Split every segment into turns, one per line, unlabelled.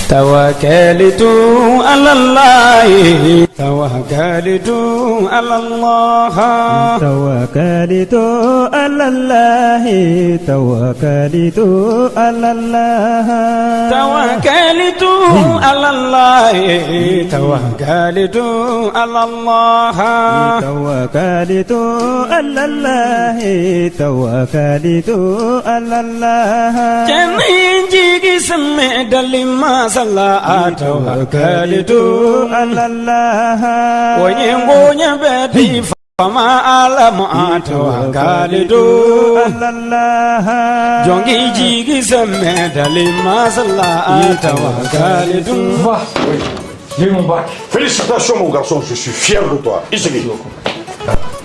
توكلت على الله توكلت على الله
توكلت على الله توكلت على الله
توكلت على الله توكلت على الله
توكلت على الله توكلت على الله
جنجي سمي دلي ما صلى توكلت
على الله
ونيغونيا بدي فما أعلم توكلت
على الله
جونجي جيجي سمي دلي ما صلى توكلت
Va. Oui. J'ai eu mon bac.
Félicitations, mon garçon, je suis fier de toi. Isigi.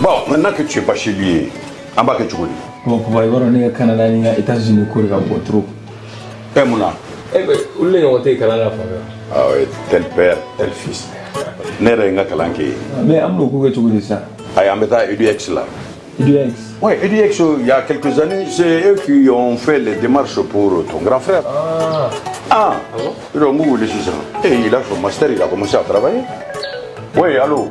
Bon, maintenant que tu es bachelier, en bas que tu connais.
Bon, papa, i b'a dɔn ne ka Canada ni n ka États-Unis ko de ka bon trop.
Eh, Mouna.
Eh ben, olu de ɲɔgɔn tɛ kalan na fan fɛ.
Ah oui, tel père, tel fils. Ne yɛrɛ ye n ka kalan kɛ yen.
Mais an bɛn'o ko kɛ cogo di sisan?
Ayi, an bɛ taa EDX la.
EDX.
Oui, EDX, il y a quelques années, c'est eux qui ont fait les démarches pour ton grand frère.
Ah.
Ah, ils ont wele sisan. Et il a son master, il a commencé à travailler. Oui, allô.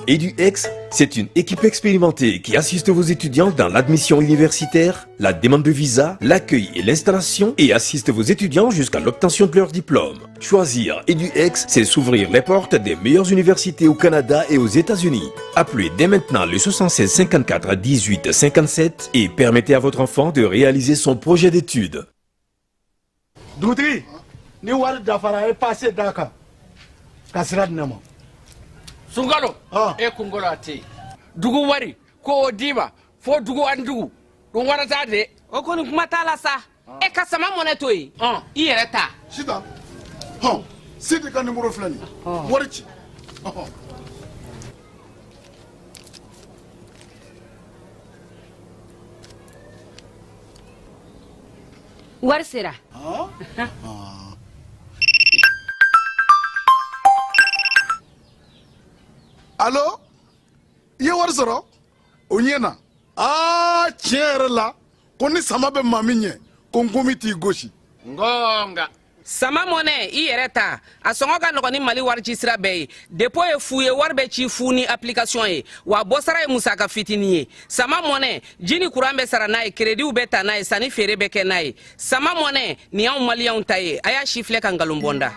EduX, c'est une équipe expérimentée qui assiste vos étudiants dans l'admission universitaire, la demande de visa, l'accueil et l'installation et assiste vos étudiants jusqu'à l'obtention de leur diplôme. Choisir EduX, c'est s'ouvrir les portes des meilleures universités au Canada et aux États-Unis. Appelez dès maintenant le 76 54 18 57 et permettez à votre enfant de réaliser son projet d'études.
Dugutigi, ni wari dafara, e passe d'a kan ka sira di ne ma.
Sunkalo, e kunkolo a tɛ yen. Dugu wari ko o d'i ma fo dugu ani dugu dun wara t'a de.
O kɔni, kuma t'a la sa. E ka Sama Mɔnɛ to yen, i yɛrɛ ta.
Sitan, hɔn, Sidi ka nimoro filɛ nin ye, wari ci, ɔhɔn.
Wari sera.
Alo, i ye wari sɔrɔ o ɲɛ na. Aa, tiɲɛ yɛrɛ la, ko ni sama bɛ maa min ɲɛ, ko nkomi t'i gosi.
Ngonga.
Sama Mɔnɛ, i yɛrɛ ta, a sɔngɔ ka nɔgɔn ni Mali wari ci sira bɛɛ ye. Dépôt ye fu ye, wari bɛ ci fu ni application ye, wa bɔsara ye musaka fitinin ye. Sama Mɔnɛ, ji ni kuran bɛ sara n'a ye, créditw bɛ ta n'a ye, sanni feere bɛ kɛ n'a ye. Sama Mɔnɛ nin y'anw maliyɛnw ta ye. A y'a si filɛ ka nkalon bɔ n da.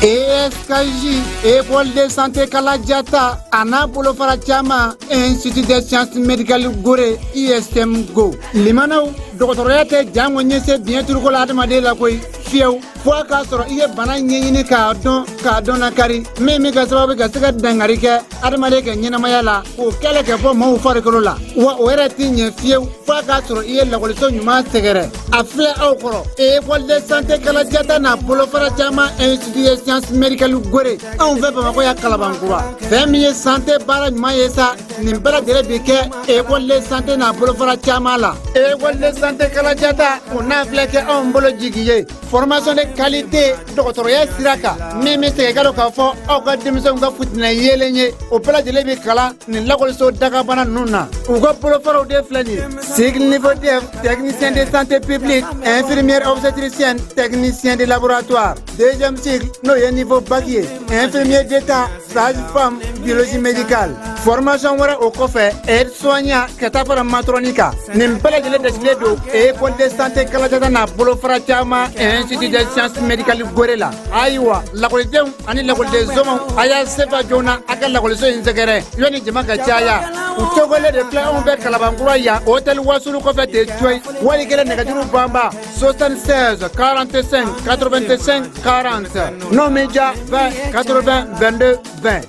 ESKJ, École de santé Kaladiata, a n'a bolofara caman, Institut des sciences médicales Gore, ISM Go. Limanaw, dɔgɔtɔrɔya tɛ jango ɲɛse biɲɛ turuko la adamaden la koyi, fiyewu, fo a k'a sɔrɔ i ye bana ɲɛɲini k'a dɔn, k'a dɔn nakari min bɛ kɛ sababu ka se ka dangari kɛ adamaden ka ɲɛnamaya la, k'o kɛlɛ kɛ bɔ maaw farikolo la. Wa o yɛrɛ ti ɲɛ fiyewu fo a k'a sɔrɔ i ye lakɔliso ɲuman sɛgɛrɛ. A filɛ aw kɔrɔ, École de santé Kaladiata n'a bolofara caman, Institut des sciences médicales Gore, anw fɛ Bamakɔ ya Kalabankura. Fɛn min ye santé baara ɲuman ye sa, nin bɛɛ lajɛlen bi kɛ école de santé n'a bolofara caman la. École de santé Kaladiata, o n'a filɛ kɛ anw bolo jigi ye, formation de qualité dɔgɔtɔrɔya sira kan, min bɛ segin ka dɔn k'a fɔ aw ka denmisɛnw ka futinɛ yeelen ye, o bɛɛ lajɛlen bi kalan nin lakɔliso dagabana ninnu na. U ka bolofaraw de filɛ nin ye: cycle niveau DF, technicien de santé publique, infirmière obstétricienne, technicien de laboratoire; deuxième cycle, n'o ye niveau bac ye, infirmier d'état, sage femme, biologie médicale. Formation wɛrɛ o kɔfɛ, aide soignant, ka taa fara matrɔni kan. Nin bɛɛ lajɛlen dasigilen don école de santé Kaladiata n'a bolofara caman, Institut des sciences médicales Gore la. Ayiwa, lakɔlidenw ani lakɔliden somaw, a y'a sefa joona a ka lakɔliso in sɛgɛrɛ yanni jama ka caya. U tɔgɔlen de filɛ anw fɛ Kalabankura yan, hôtel Wasulu kɔfɛ ten coyi. Wali kelen, nɛgɛjuru banba 76 45 85 40, n'o min ja, 20 80 22 20.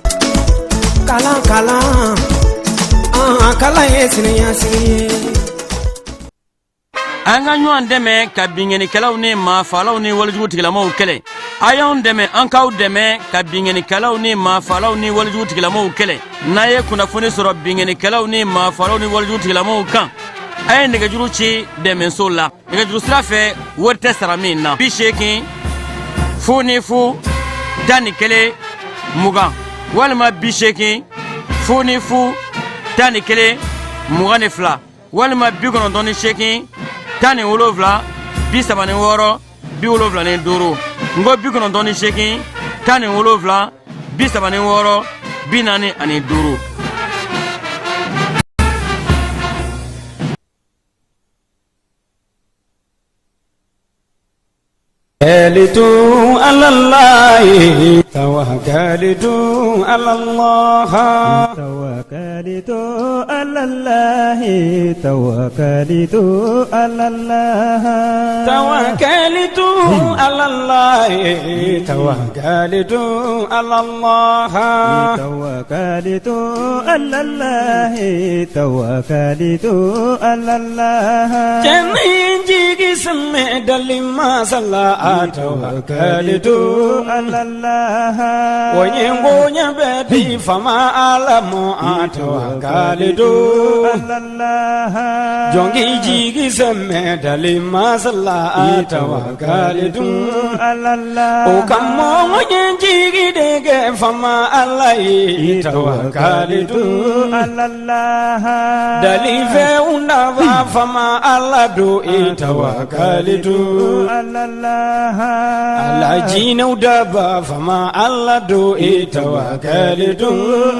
Kalan, kalan, an kalan ye siniɲɛsigi ye.
An ka ɲɔgɔn dɛmɛ ka binkannikɛlaw ni maafalaw ni walejugu tigilamaw kɛlɛ. A y'anw dɛmɛ, an k'aw dɛmɛ ka binkannikɛlaw ni maafalaw ni walejugu tigilamaw kɛlɛ. N'a ye kunnafoni sɔrɔ binkannikɛlaw ni maafalaw ni walejugu tigilamaw kan, a ye nɛgɛjuru ci dɛmɛso la nɛgɛjuru sira fɛ, wari tɛ sara min na: 80 00 11 20 walima 80 00 11 22 walima 98 17. 36 75 n ko 98 17 36 45.
Tawakalitu ala Allah tawakalitu ala Allah
tawakalitu ala Allah tawakalitu ala Allah
tawakalitu ala Allah tawakalitu ala Allah
tawakalitu ala Allah tawakalitu ala Allah
Cɛni jigi sɛmɛ dali masala tawakalitu
ala Allah
o ye bonya bɛ di fama ala ma tawakalitu
ala Allah
jɔnki jigi sɛmɛ dali masala tawakalitu
ala Allah
o ka mɔgɔ ye jigi de kɛ fama ala ye tawakalitu
ala Allah
dalifɛnw nafa fama ala don i tawakalitu
ala Allah
ala jinɛw daba fama ala don i tawakalitu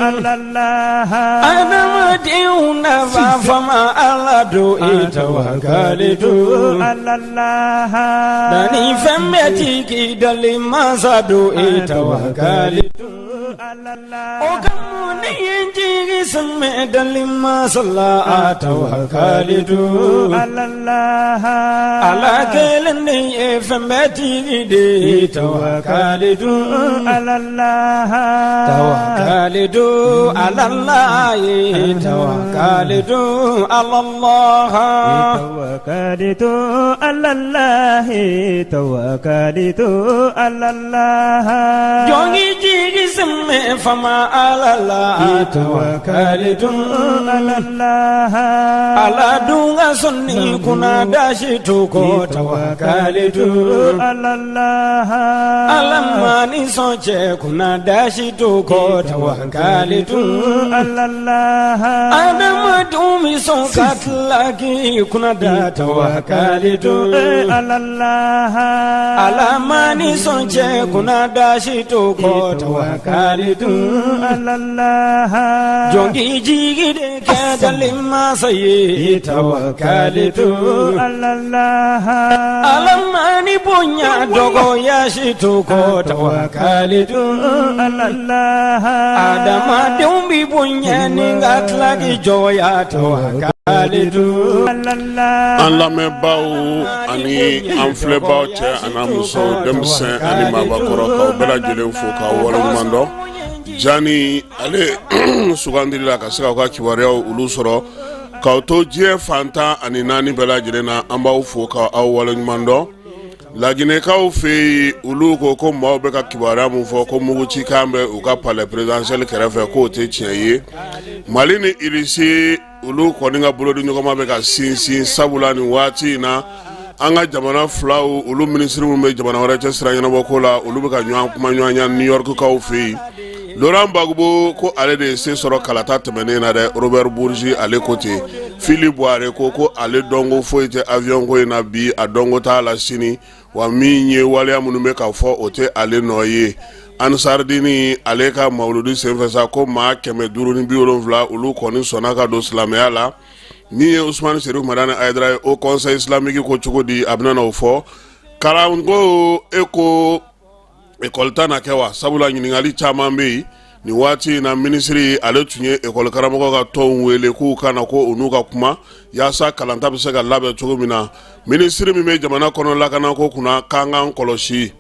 ala Allah
adamadenw nafa fama ala don i tawakalitu
ala Allah
danni fɛn bɛɛ tigi dali masa don i tawakalitu
ala Allah
o ka mun ne ye n jigi sɛmɛ dali masa la tawakalitu
ala Allah
ala kelen de ye fɛn bɛɛ tigi de ye tawakalitu
ala Allah
tawakalitu ala Allah ye tawakalitu ala Allah
tawakalitu ala Allah tawakalitu ala Allah
jɔnki jigi sɛmɛ fama ala la tawakalitu
ala Allah
ala dun ka sɔnni kunna dasi to kɔ tawakalitu
ala Allah
ala ma ni sɔn cɛ kunna dasi to kɔ tawakalitu
ala Allah
adamadenw mi sɔn ka tila k'i kunna da tawakalitu
ala Allah
ala ma ni sɔn cɛ kunna dasi to kɔ tawakalitu
ala Allah
jɔnki jigi de kɛ dali masa ye tawakalitu
ala Allah
ala ma ni bonya dɔgɔya si to kɔ tawakalitu
ala Allah
adamadenw bi bonya ni ka tila k'i jɔya tawakalitu
ala Allah
An lamɛnbaaw ani an filɛbaaw cɛ ani muso denmisɛn ani maabakɔrɔ k'aw bɛɛ lajɛlen fo k'aw waleɲuman dɔn jani ale sugandili la ka se k'aw ka kibaruyaw olu sɔrɔ k'aw to diɲɛ fan 14 bɛɛ lajɛlen na an b'aw fo k'aw waleɲuman dɔn laginɛkaw fɛ yen olu ko ko maaw bɛ ka kibaruya min fɔ ko mugucikan bɛ u ka palais présidentiel kɛrɛfɛ k'o tɛ tiɲɛ ye mali ni irisi olu kɔni ka bolodiɲɔgɔnma bɛ ka sinsin sabula nin waati in na an ka jamana filaw olu minisiri minnu bɛ jamana wɛrɛ cɛ sira ɲɛnabɔko la olu bɛ ka ɲɔgɔn kuma ɲɔgɔnya New York kaw fɛ yen Laurent Gbagbo ko ale de ye se sɔrɔ kalata tɛmɛnen na dɛ Robert Bourgi ale ko ten Fily Bouaré ko ko ale dɔnko foyi tɛ avion ko in na bi a dɔnko t'a la sini wa min ye waleya minnu bɛ ka fɔ o tɛ ale nɔ ye Ansardini ale ka mawuludi senfɛ sa ko maa 570 olu kɔni sɔnna ka don silamɛya la min ye Usumani Serif Madani Hayidara ye Haut Conseil islamique ko cogo di a bɛna o fɔ kalanko e ko ekɔli ta na kɛ wa sabula ɲininkali caman bɛ yen nin waati in na minisiri ale tun ye ekɔli karamɔgɔ ka tɔnw wele k'u ka na ko u n'u ka kuma yaasa kalanta bɛ se ka labɛn cogo min na minisiri min bɛ jamana kɔnɔ lakanako kunna k'an k'an kɔlɔsi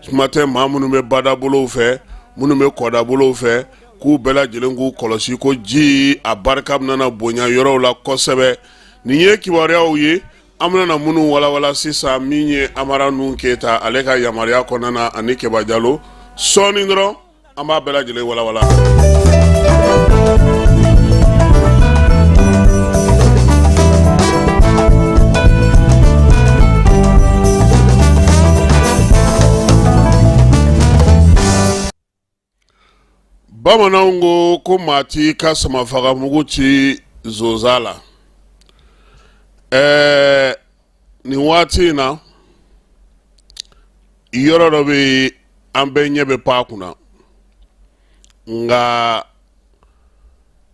kuma tɛ maa minnu bɛ badabolow fɛ minnu bɛ kɔdabolow fɛ k'u bɛɛ lajɛlen k'u kɔlɔsi ko ji a barika bɛna bonya yɔrɔw la kosɛbɛ nin ye kibaruyaw ye an bɛna minnu walawala sisan min ye Amara Nuhu Keyita ale ka yamaruya kɔnɔna na ani Keba Jalo sɔɔni dɔrɔn an b'a bɛɛ lajɛlen walawala. Bamananw ko ko maa t'i ka samafagamugu ci zonzan la. Ɛɛ nin waati in na Yɔrɔ dɔ bɛ yen, an bɛɛ ɲɛ bɛ pan a kunna, nka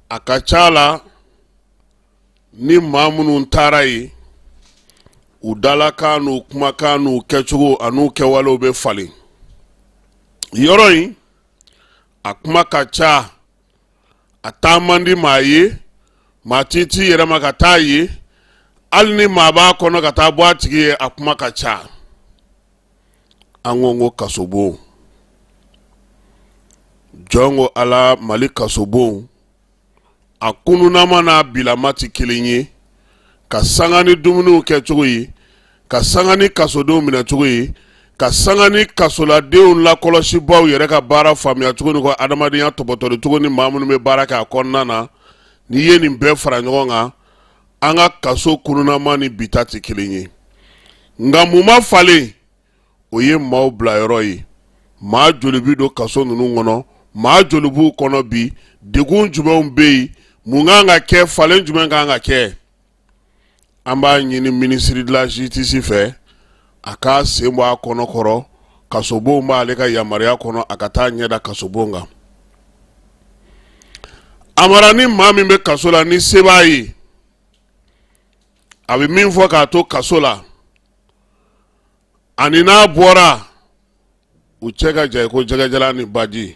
a ka ca la ni maa minnu taara yen, u dalakan n'u kumakan n'u kɛcogo an'u kɛwalew bɛ falen. Yɔrɔ in a kuma ka ca, a taa man di maa ye, maa t'i t'i yɛrɛ ma ka taa yen, hali ni maa b'a kɔnɔ ka taa bɔ a tigi ye, a kuma ka ca. An ko kasobon, jɔn ko Ala, Mali kasobon a kununama n'a bilama tɛ kelen ye, ka sanga ni dumuniw kɛcogo ye, ka sanga ni kasodenw minɛcogo ye, ka sanga ni kasoladenw lakɔlɔsibaw yɛrɛ ka baara faamuya cogo n'u ka adamadenya tɔpɔtɔli cogo ni maa minnu bɛ baara kɛ a kɔnɔna na. N'i ye nin bɛɛ fara ɲɔgɔn kan, an ka kaso kununama ni bi ta tɛ kelen ye. Nka mun ma falen? O ye maaw bilayɔrɔ ye. Maa joli bɛ don kaso ninnu kɔnɔ? Maa joli b'u kɔnɔ bi? Degun jumɛnw bɛ yen? Mun kan ka kɛ? Falen jumɛn kan ka kɛ? An b'a ɲini ministre de la justice fɛ, a k'a sen bɔ a kɔnɔ kɔrɔ. Kasobon b'ale ka yamaruya kɔnɔ, a ka taa ɲɛ da kasobon kan. Amara, ni maa min bɛ kaso la, ni se b'a ye, a bɛ min fɔ k'a to kaso la ani n'a bɔra, u cɛ ka jan ko jɛgɛjalan ni baji.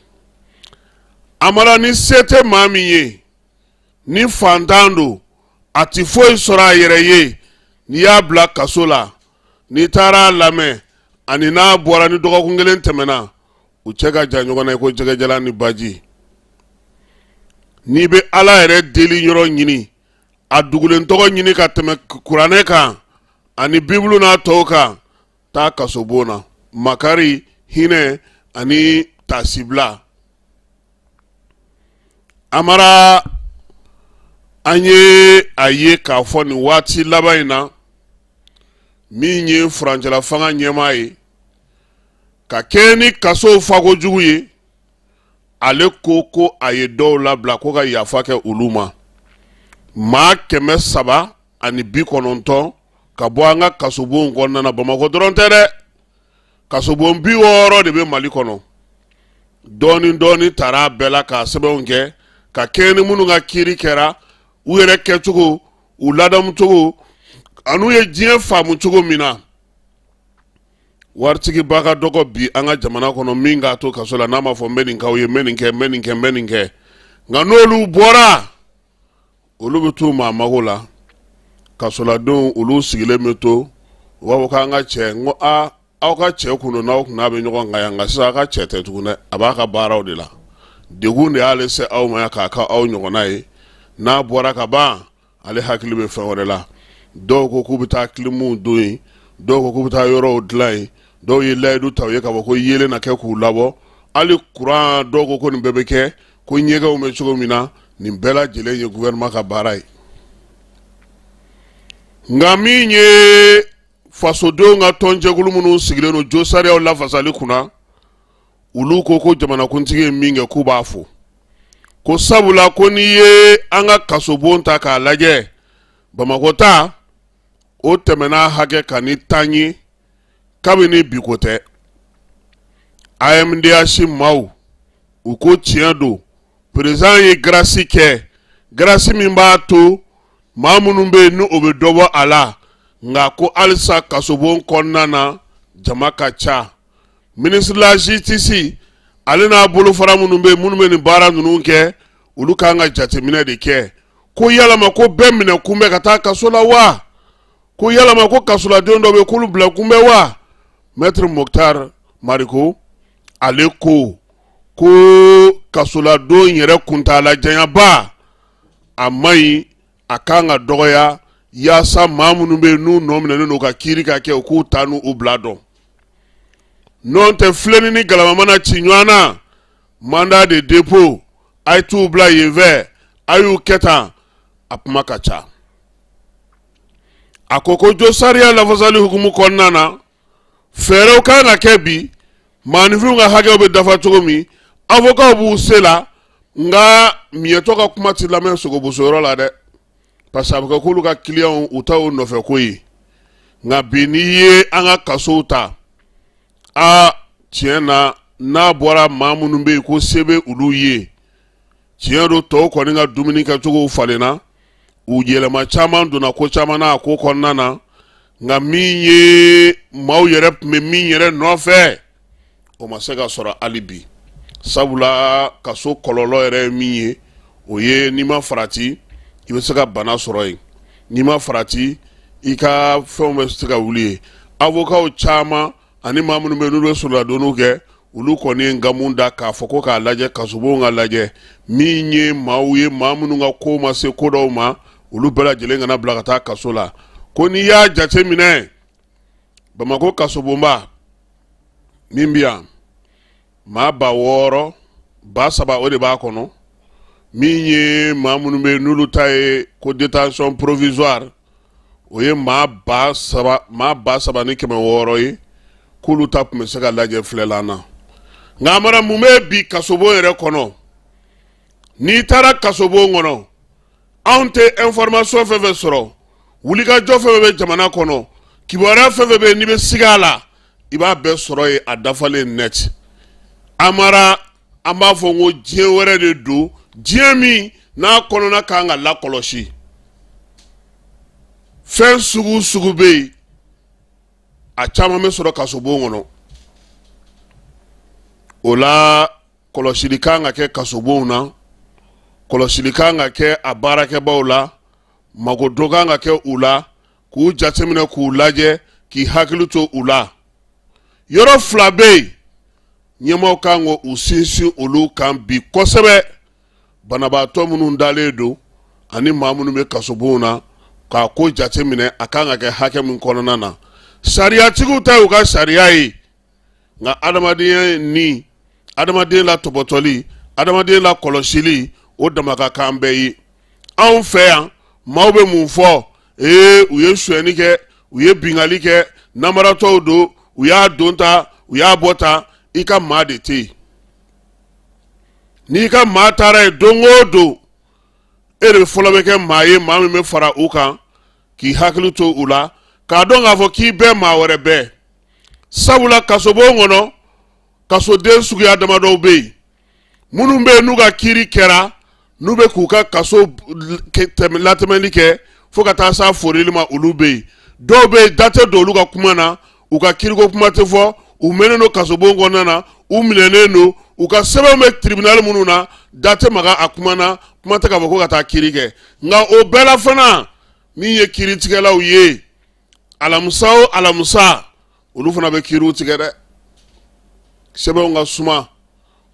Amara, ni se tɛ maa min ye, ni fantan don, a tɛ foyi sɔrɔ a yɛrɛ ye, n'i y'a bila kaso la, n'i taara a lamɛn ani n'a bɔra, ni dɔgɔkun kelen tɛmɛna, u cɛ ka jan ɲɔgɔn na ko jɛgɛjalan ni baji. N'i bɛ Ala yɛrɛ deli yɔrɔ ɲini, a dugulen tɔgɔ ɲini ka tɛmɛ kuranɛ kan ani bibulu n'a tɔw kan, taa kasobon na. Makari, hinɛ ani tasibila. Amara, an ye a ye k'a fɔ nin waati laban in na, min ye furancɛla fanga ɲɛmaa ye, ka kɛ ni kasow fako jugu ye, ale ko a ye dɔw labila ko ka yafa kɛ olu ma. Maa 390 ka bɔ an ka kasobonw kɔnɔna na. Bamakɔ dɔrɔn tɛ dɛ, kasobon 60 de bɛ Mali kɔnɔ. Dɔɔni dɔɔni taara a bɛɛ la k'a sɛbɛnw kɛ ka kɛɲɛ ni minnu ka kiiri kɛra, u yɛrɛ kɛcogo, u ladamucogo an'u ye diɲɛ faamu cogo min na. Waritigiba ka dɔgɔ bi an ka jamana kɔnɔ min k'a to kaso la n'a ma fɔ n bɛ nin k'aw ye, n bɛ nin kɛ, n bɛ nin kɛ, n bɛ nin kɛ. Nka n'olu bɔra, olu bɛ t'u maa mago la. Kasoladenw, olu sigilen bɛ to, u b'a fɔ k'an ka cɛ. N ko aa, aw ka cɛ kun don, n'aw kun n'a bɛ ɲɔgɔn kan yan, nka sisan aw ka cɛ tɛ tugun dɛ, a b'a ka baaraw de la. Degun de y'ale se aw ma yan k'a kɛ aw ɲɔgɔnna ye. N'a bɔra ka ban, ale hakili bɛ fɛn wɛrɛ la. Dɔw ko k'u bɛ taa kilimuw don yen, dɔw ko k'u bɛ taa yɔrɔw dilan yen, dɔw ye layidu ta u ye k'a fɔ ko yeelen na kɛ k'u labɔ, hali kuran, dɔw ko nin bɛɛ bɛ kɛ ko ɲɛgɛnw bɛ cogo min na. Nin bɛɛ lajɛlen ye gouvernement ka baara ye. Nka min ye fasodenw ka tɔnjɛkulu minnu sigilen don josariyaw lafasali kunna, olu ko jamanakuntigi ye min kɛ, k'u b'a fo, ko sabula ko n'i ye an ka kasobon ta k'a lajɛ, Bamakɔ ta o tɛmɛna hakɛ kan ni 10 ye kabini bi ko tɛ. AMDH maaw, u ko tiɲɛ don, président ye grâce kɛ, grâce min b'a to maa minnu bɛ yen ni o bɛ dɔ bɔ a la, nka ko halisa kasobon kɔnɔna na jama ka ca. Ministre de la justice, ale n'a bolofara minnu bɛ yen, minnu bɛ nin baara ninnu kɛ, olu kan ka jateminɛ de kɛ ko yalama ko bɛɛ minɛ kun bɛ ka taa kaso la wa, ko yalama ko kasoladen dɔ bɛ k'olu bila kun bɛ wa. Maître Moctar Mariko, ale ko kasoladon yɛrɛ kuntaala janyaba a man ɲi, a kan ka dɔgɔya yaasa maa minnu bɛ yen n'u nɔ minɛnen don ka kiiri ka kɛ, u k'u ta n'u bila dɔn. N'o tɛ, filenni ni galama mana ci ɲɔgɔn na, mandat de dépôt, a ye t'u bila yen fɛ, a y'u kɛ tan, a kuma ka ca. A ko josariya lafasali hukumu kɔnɔna na, fɛɛrɛw kan ka kɛ bi maaninfinw ka hakɛw bɛ dafa cogo min. Avocats b'u se la, nka miɲɛtɔ ka kuma tɛ lamɛn sogobosoyɔrɔ la dɛ, parce que a bɛ kɛ k'olu ka kiliyanw u ta o nɔfɛ ko ye. Nka bi n'i ye an ka kasow ta, Aa, tiɲɛ na, n'a bɔra maa minnu bɛ yen ko se bɛ olu ye, tiɲɛ don, tɔw kɔni ka dumuni kɛcogow falenna, u yɛlɛma caman donna ko caman na a ko kɔnɔna na. Nka min ye maaw yɛrɛ tun bɛ min yɛrɛ nɔfɛ, o ma se ka sɔrɔ hali bi, sabula kaso kɔlɔlɔ yɛrɛ ye min ye, o ye n'i ma farati, i bɛ se ka bana sɔrɔ yen. N'i ma farati, i ka fɛnw bɛ se ka wuli yen. Avocats caman ani maa minnu bɛ n'olu bɛ soladonniw kɛ, olu kɔni ye nkamu da k'a fɔ ko k'a lajɛ, kasobonw ka lajɛ. Min ye maaw ye, maa minnu ka ko ma se ko dɔw ma, olu bɛɛ lajɛlen kana bila ka taa kaso la. Ko n'i y'a jate minɛ, Bamakɔ kasobonba min bɛ yan, maa 6000, 3000, o de b'a kɔnɔ. Min ye maa minnu bɛ n'olu ta ye ko détention provisoire, o ye maa 3000, maa 3600 ye, k'olu ta tun bɛ se ka lajɛ filɛlan na. Nka Amara, mun bɛ bi kasobon yɛrɛ kɔnɔ? N'i taara kasobon kɔnɔ, anw tɛ information fɛn fɛn sɔrɔ, wulikajɔ fɛn fɛn bɛ jamana kɔnɔ, kibaruya fɛn fɛn bɛ yen n'i bɛ siga a la, i b'a bɛɛ sɔrɔ yen a dafalen net. Amara, an b'a fɔ ko diɲɛ wɛrɛ de don, diɲɛ min n'a kɔnɔna kan ka lakɔlɔsi. Fɛn sugu sugu bɛ yen, a caman bɛ sɔrɔ kasobon kɔnɔ. O la, kɔlɔsili kan ka kɛ kasobonw na, kɔlɔsili kan ka kɛ a baarakɛbaw la, mago dɔ kan ka kɛ u la, k'u jateminɛ, k'u lajɛ, k'i hakili to u la. Yɔrɔ fila bɛ yen, ɲɛmaaw kan k'u sinsin olu kan bi kosɛbɛ: banabaatɔ minnu dalen don ani maa minnu bɛ kasobonw na, k'a ko jateminɛ, a kan ka kɛ hakɛ min kɔnɔna na. Sariyatigiw ta y'u ka sariya ye, nka adamadenya ni adamaden la tɔbɔtɔli, adamaden la kɔlɔsili, o dama ka kan bɛɛ ye. Anw fɛ yan, maaw bɛ mun fɔ? Ee, u ye sonyɛni kɛ, u ye binkanni kɛ, namaratɔw don, u y'a don ta, u y'a bɔ ta. I ka maa de tɛ yen. N'i ka maa taara yen don o don, e de fɔlɔ bɛ kɛ maa ye, maa min bɛ fara u kan k'i hakili to u la, k'a dɔn k'a fɔ k'i bɛɛ maa wɛrɛ bɛɛ. Sabula kasobon kɔnɔ, kasoden suguya damadɔw bɛ yen, minnu bɛ yen n'u ka kiiri kɛra, n'u bɛ k'u ka kaso latɛmɛli kɛ fo ka taa s'a forili ma, olu bɛ yen. Dɔw bɛ yen, da tɛ don olu ka kuma na, u ka kiiriko kuma tɛ fɔ, u mɛnnen don kasobon kɔnɔna na, u minɛnen don, u ka sɛbɛnw bɛ tribunal minnu na, da tɛ maga a kuma na, kuma tɛ k'a fɔ ko ka taa kiiri kɛ. Nka o bɛɛ la fana, min ye kiiritigɛlaw ye, alamisa o alamisa, olu fana bɛ kiiriw tigɛ dɛ, sɛbɛnw ka suma.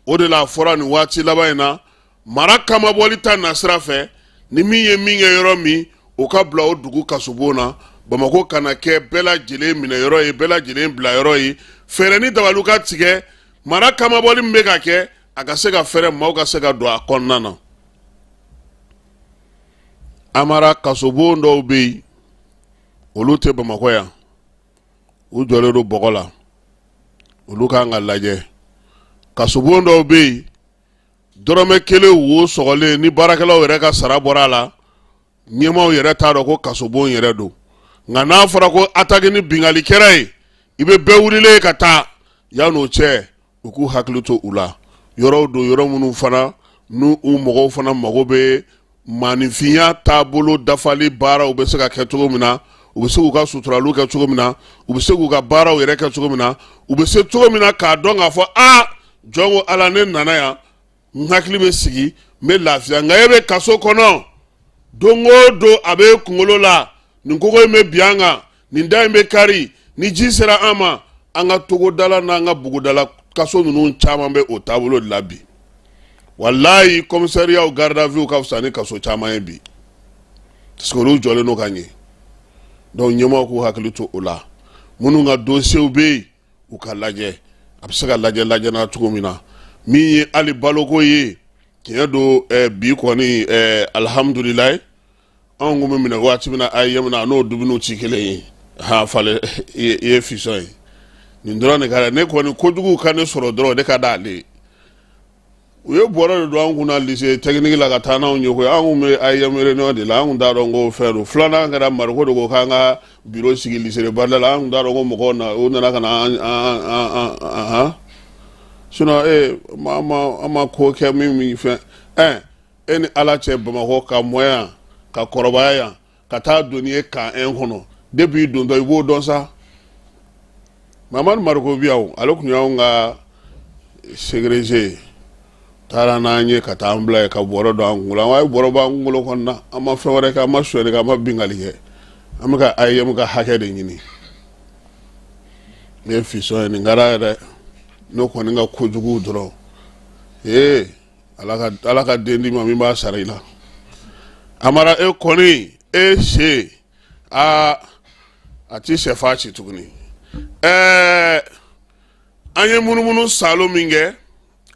O de la a fɔra nin waati laban in na, mara kamabɔli ta nasira fɛ, ni min ye min kɛ yɔrɔ min, o ka bila o dugu kasobon na. Bamakɔ kana kɛ bɛɛ lajɛlen minɛ yɔrɔ ye, bɛɛ lajɛlen bila yɔrɔ ye. Fɛɛrɛ ni dabaliw ka tigɛ, mara kamabɔli min bɛ ka kɛ, a ka se ka fɛrɛ, maaw ka se ka don a kɔnɔna na. Amara, kasobon dɔw bɛ yen, olu tɛ Bamakɔ yan, u jɔlen don bɔgɔ la, olu kan ka lajɛ. Kasobon dɔw bɛ yen, dɔrɔmɛ kelen wo sɔgɔlen, ni baarakɛlaw yɛrɛ ka sara bɔra a la, ɲɛmaaw yɛrɛ t'a dɔn ko kasobon yɛrɛ don. Nka n'a fɔra ko attaque ni binkanni kɛra yen, i bɛ bɛɛ wulilen ye ka taa. Yan'o cɛ, u k'u hakili to u la. Yɔrɔw don, yɔrɔ minnu fana n'u u mɔgɔw fana mago bɛ maaninfinya taabolo dafali baaraw bɛ se ka kɛ cogo min na, u bɛ se k'u ka suturaliw kɛ cogo min na, u bɛ se k'u ka baaraw yɛrɛ kɛ cogo min na, u bɛ se cogo min na k'a dɔn k'a fɔ aa, jɔn ko Ala, ne nana yan, n hakili bɛ sigi, n bɛ lafiya. Nka e bɛ kaso kɔnɔ don o don, a bɛ kunkolo la, nin kogo in bɛ bin an kan, nin da in bɛ kari ni ji sera an ma. An ka togodala n'an ka bugudala kaso ninnu caman bɛ o taabolo de la bi. Walayi, commissariat, garde à vue ka fisa ni kaso caman ye bi, parce que olu jɔlen don ka ɲɛ. Donc ɲɛmaaw k'u hakili to o la. Minnu ka dossiers bɛ yen, u ka lajɛ, a bɛ se ka lajɛ lajɛna cogo min na. Min ye hali baloko ye, tiɲɛ don, bi kɔni, alihamudulilayi, anw kun bɛ minɛ waati min na AEEM na, a n'o dumuniw ti kelen ye. Ha fale, i ye fisɔn ye nin dɔrɔn de ka ne kɔni, kojugu ka ne sɔrɔ dɔrɔn, o de ka d'ale ye. U ye bɔrɔ de don an kunna lycée technique la ka taa n'anw ye koyi. An kun bɛ AEEM réunion de la, an kun t'a dɔn ko fɛn don. Filanan kɛra, Mariko de ko k'an ka bureau sigi lycée de Barda la. An kun t'a dɔn ko mɔgɔw na, u nana ka na an an an an han. Sinon e ma ma an ma ko kɛ min min fɛn ɛ e ni Ala cɛ. Bamakɔ ka mɔ yan, ka kɔrɔbaya yan, ka taa don n'i ye camp 1 kɔnɔ, depuis i dontɔ i b'o dɔn sa. Mamadu Mariko bi yan o, ale tun y'anw ka ségrégé ye. Taara n'an ye ka taa an bila yen ka bɔrɔ don an kunkolo. An ye bɔrɔ bɔ an kunkolo kɔnɔ na, an ma fɛn wɛrɛ kɛ, an ma sonyɛli kɛ, an ma binkanni kɛ, an bɛ ka AEEM ka hakɛ de ɲini. Ne ye fisɔn ye, nin kɛra yɛrɛ n'o kɔni ka kojugu dɔrɔn. Ee, ala ka den d'i ma min b'a sara i la. Amara, e kɔni e se aa a ti sɛfa ci tuguni. Ɛɛ, an ye munumunu saalo min kɛ,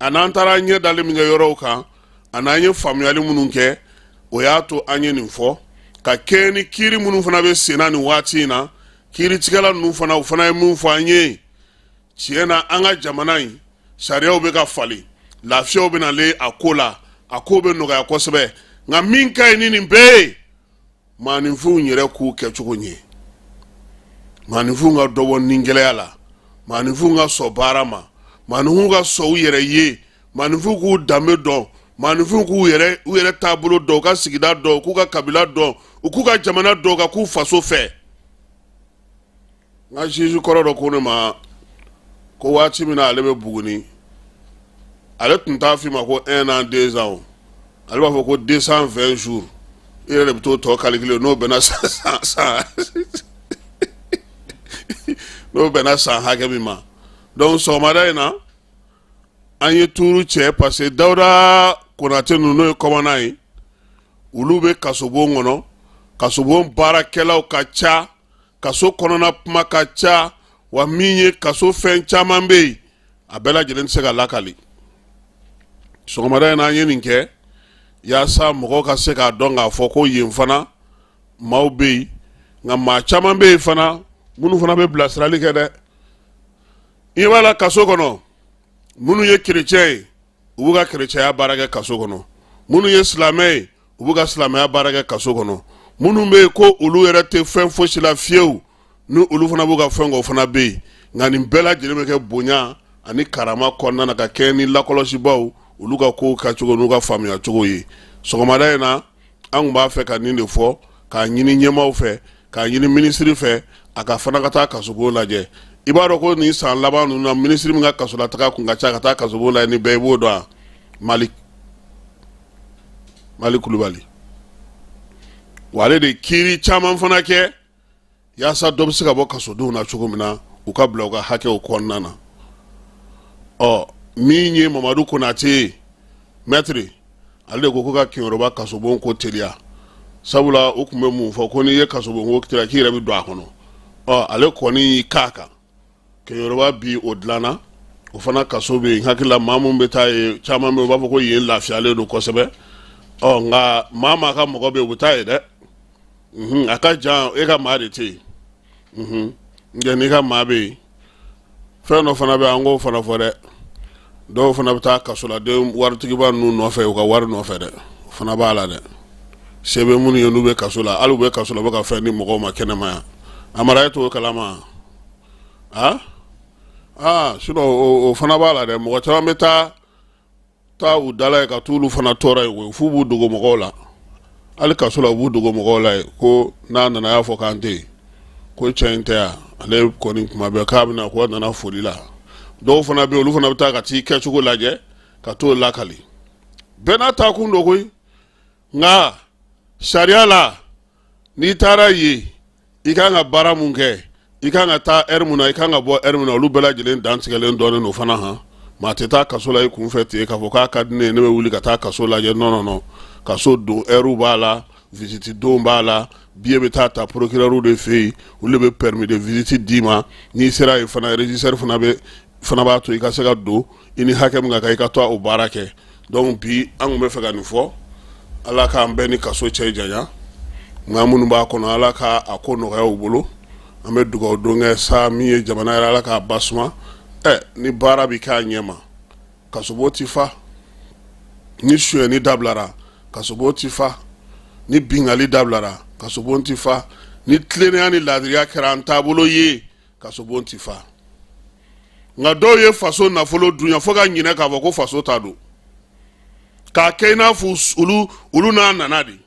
a n'an taara ɲɛ dali min kɛ yɔrɔw kan, a n'an ye faamuyali minnu kɛ, o y'a to an ye nin fɔ ka kɛɲɛ ni kiiri minnu fana bɛ senna nin waati in na. Kiiritigɛla ninnu fana, u fana ye mun fɔ an ye? Tiɲɛ na, an ka jamana in sariyaw bɛ ka falen, lafiyaw bɛ nalen a ko la, a ko bɛ nɔgɔya kosɛbɛ. Nka min ka ɲi ni nin bɛɛ ye, maaninfinw yɛrɛ k'u kɛcogo ɲɛ, maaninfinw ka dɔ bɔ nigɛlɛya la, maaninfinw ka sɔn baara ma, maaninfinw ka sɔn u yɛrɛ ye, maaninfinw k'u danbe dɔn, maaninfinw k'u yɛrɛ u yɛrɛ taabolo dɔn, u ka sigida dɔn, u k'u ka kabila dɔn, u k'u ka jamana dɔn, ka k'u faso fɛ. N ka juge kɔrɔ dɔ ko ne ma ko waati min na ale bɛ Buguni, ale tun t'a f'i ma ko un an, 2 ans o, ale b'a fɔ ko 220 jours. I yɛrɛ de bɛ t'o tɔ calculer n'o bɛnna san hakɛ min ma. Donc sɔgɔmada in na, an ye tuuru cɛ parce que Dawuda Konate ninnu, n'o ye commandant ye, olu bɛ kasobon kɔnɔ. Kasobon baarakɛlaw ka ca, kaso kɔnɔna kuma ka ca, wa min ye kaso fɛn caman bɛ yen, a bɛɛ lajɛlen tɛ se ka lakali. Sɔgɔmada in na, an ye nin kɛ yaasa mɔgɔw ka se k'a dɔn k'a fɔ ko yen fana maaw bɛ yen, nka maa caman bɛ yen fana minnu fana bɛ bilasirali kɛ dɛ. I b'a la kaso kɔnɔ, minnu ye kerecɛn ye, u b'u ka kerecɛnya baara kɛ kaso kɔnɔ. Minnu ye silamɛ ye, u b'u ka silamɛya baara kɛ kaso kɔnɔ. Minnu bɛ yen ko olu yɛrɛ tɛ fɛn fosi la fiyewu, ni olu fana b'u ka fɛn kɛ, o fana bɛ yen. Nka nin bɛɛ lajɛlen bɛ kɛ bonya ani karama kɔnɔna na, ka kɛɲɛ ni lakɔlɔsibaw olu ka kow kɛcogo n'u ka faamuya cogo ye. Sɔgɔmada in na, an tun b'a fɛ ka nin de fɔ, k'a ɲini ɲɛmaaw fɛ, k'a ɲini minisiri fɛ, a ka fana ka taa kasobon lajɛ. I b'a dɔn ko nin san laban ninnu na, minisiri min ka kasolataga kun ka ca ka taa kasobon lajɛ ni bɛɛ, i b'o dɔn wa? Mali Mali Kulubali. Wa ale de kiiri caman fana kɛ yaasa dɔ bɛ se ka bɔ kasodenw na cogo min na, u ka bila u ka hakɛw kɔnɔna na. Ɔ, min ye Mamadu Konate ye, mɛtiri, ale de ko ko ka Kɛɲɛrɔba kasobon ko teliya, sabula u tun bɛ mun fɔ? Ko n'i ye kasobon ko teliya, k'i yɛrɛ bɛ don a kɔnɔ. Ɔ, ale kɔni y'i k'a kan. Kɛɲɛrɔba bi o dilanna, o fana kaso bɛ yen. Hakili la, maa minnu bɛ taa yen, caman bɛ yen, u b'a fɔ ko yen lafiyalen don kosɛbɛ. Ɔ, nka maa maa ka mɔgɔ bɛ yen, u bɛ taa yen dɛ. A ka jan, e ka maa de tɛ yen. Nka n'i ka maa bɛ yen, fɛn dɔ fana bɛ, an k'o fana fɔ dɛ. Dɔw fana bɛ taa kasoladen waritigiba ninnu nɔfɛ, u ka wari nɔfɛ dɛ. O fana b'a la dɛ. Se bɛ minnu ye, n'u bɛ kaso la, hali u bɛ kaso la, u bɛ ka fɛn di mɔgɔw ma kɛnɛma yan. Amara, e t'o kalama? Aa aa, sinon o fana b'a la dɛ. Mɔgɔ caman bɛ taa u dala ye ka t'olu fana tɔɔrɔ yen, f'u b'u dogo mɔgɔw la. Hali kaso la, u b'u dogo mɔgɔw la yen, ko n'a nana, y'a fɔ k'an tɛ yen, ko cɛ in tɛ yan, ale kɔni kuma bɛɛ k'a bɛna, ko a nana foli la. Dɔw fana bɛ yen, olu fana bɛ taa ka t'i kɛcogo lajɛ ka t'o lakali. Bɛɛ n'a taa kun don koyi. Nka sariya la, n'i taara yen, i kan ka baara mun kɛ, i kan ka taa heure mun na, i kan ka bɔ heure mun na, olu bɛɛ lajɛlen dantigɛlen dɔnnen don fana. Han, maa tɛ taa kaso la i kunfɛ ten k'a fɔ k'a ka di ne ye, ne bɛ wuli ka taa kaso lajɛ. Non, non, non. Kaso don heure b'a la, visite don b'a la, billet bɛ taa ta procureur de fɛ yen, olu de bɛ permis de visite d'i ma. N'i sera yen fana, régisseur fana bɛ fana b'a to i ka se ka don, i ni hakɛ min ka kan, i ka to o baara kɛ. Donc bi, an tun bɛ fɛ ka nin fɔ. Ala k'an bɛɛ ni kaso cɛ janya. Nka minnu b'a kɔnɔ, Ala ka a ko nɔgɔya u bolo. An bɛ dugawu don kɛ sa, min ye jamana yɛrɛ, Ala k'a basuma. Ɛ, ni baara bɛ k'a ɲɛ ma, kasobon ti fa. Ni sonyɛni dabilara, kasobon ti fa. Ni binkanni dabilara, kasobon ti fa. Ni tilennenya ni laadiriya kɛra an taabolo ye, kasobon ti fa. Nka dɔw ye faso nafolo dunya fo ka ɲinɛ k'a fɔ ko faso ta don, k'a kɛ i n'a fɔ olu n'a nana de.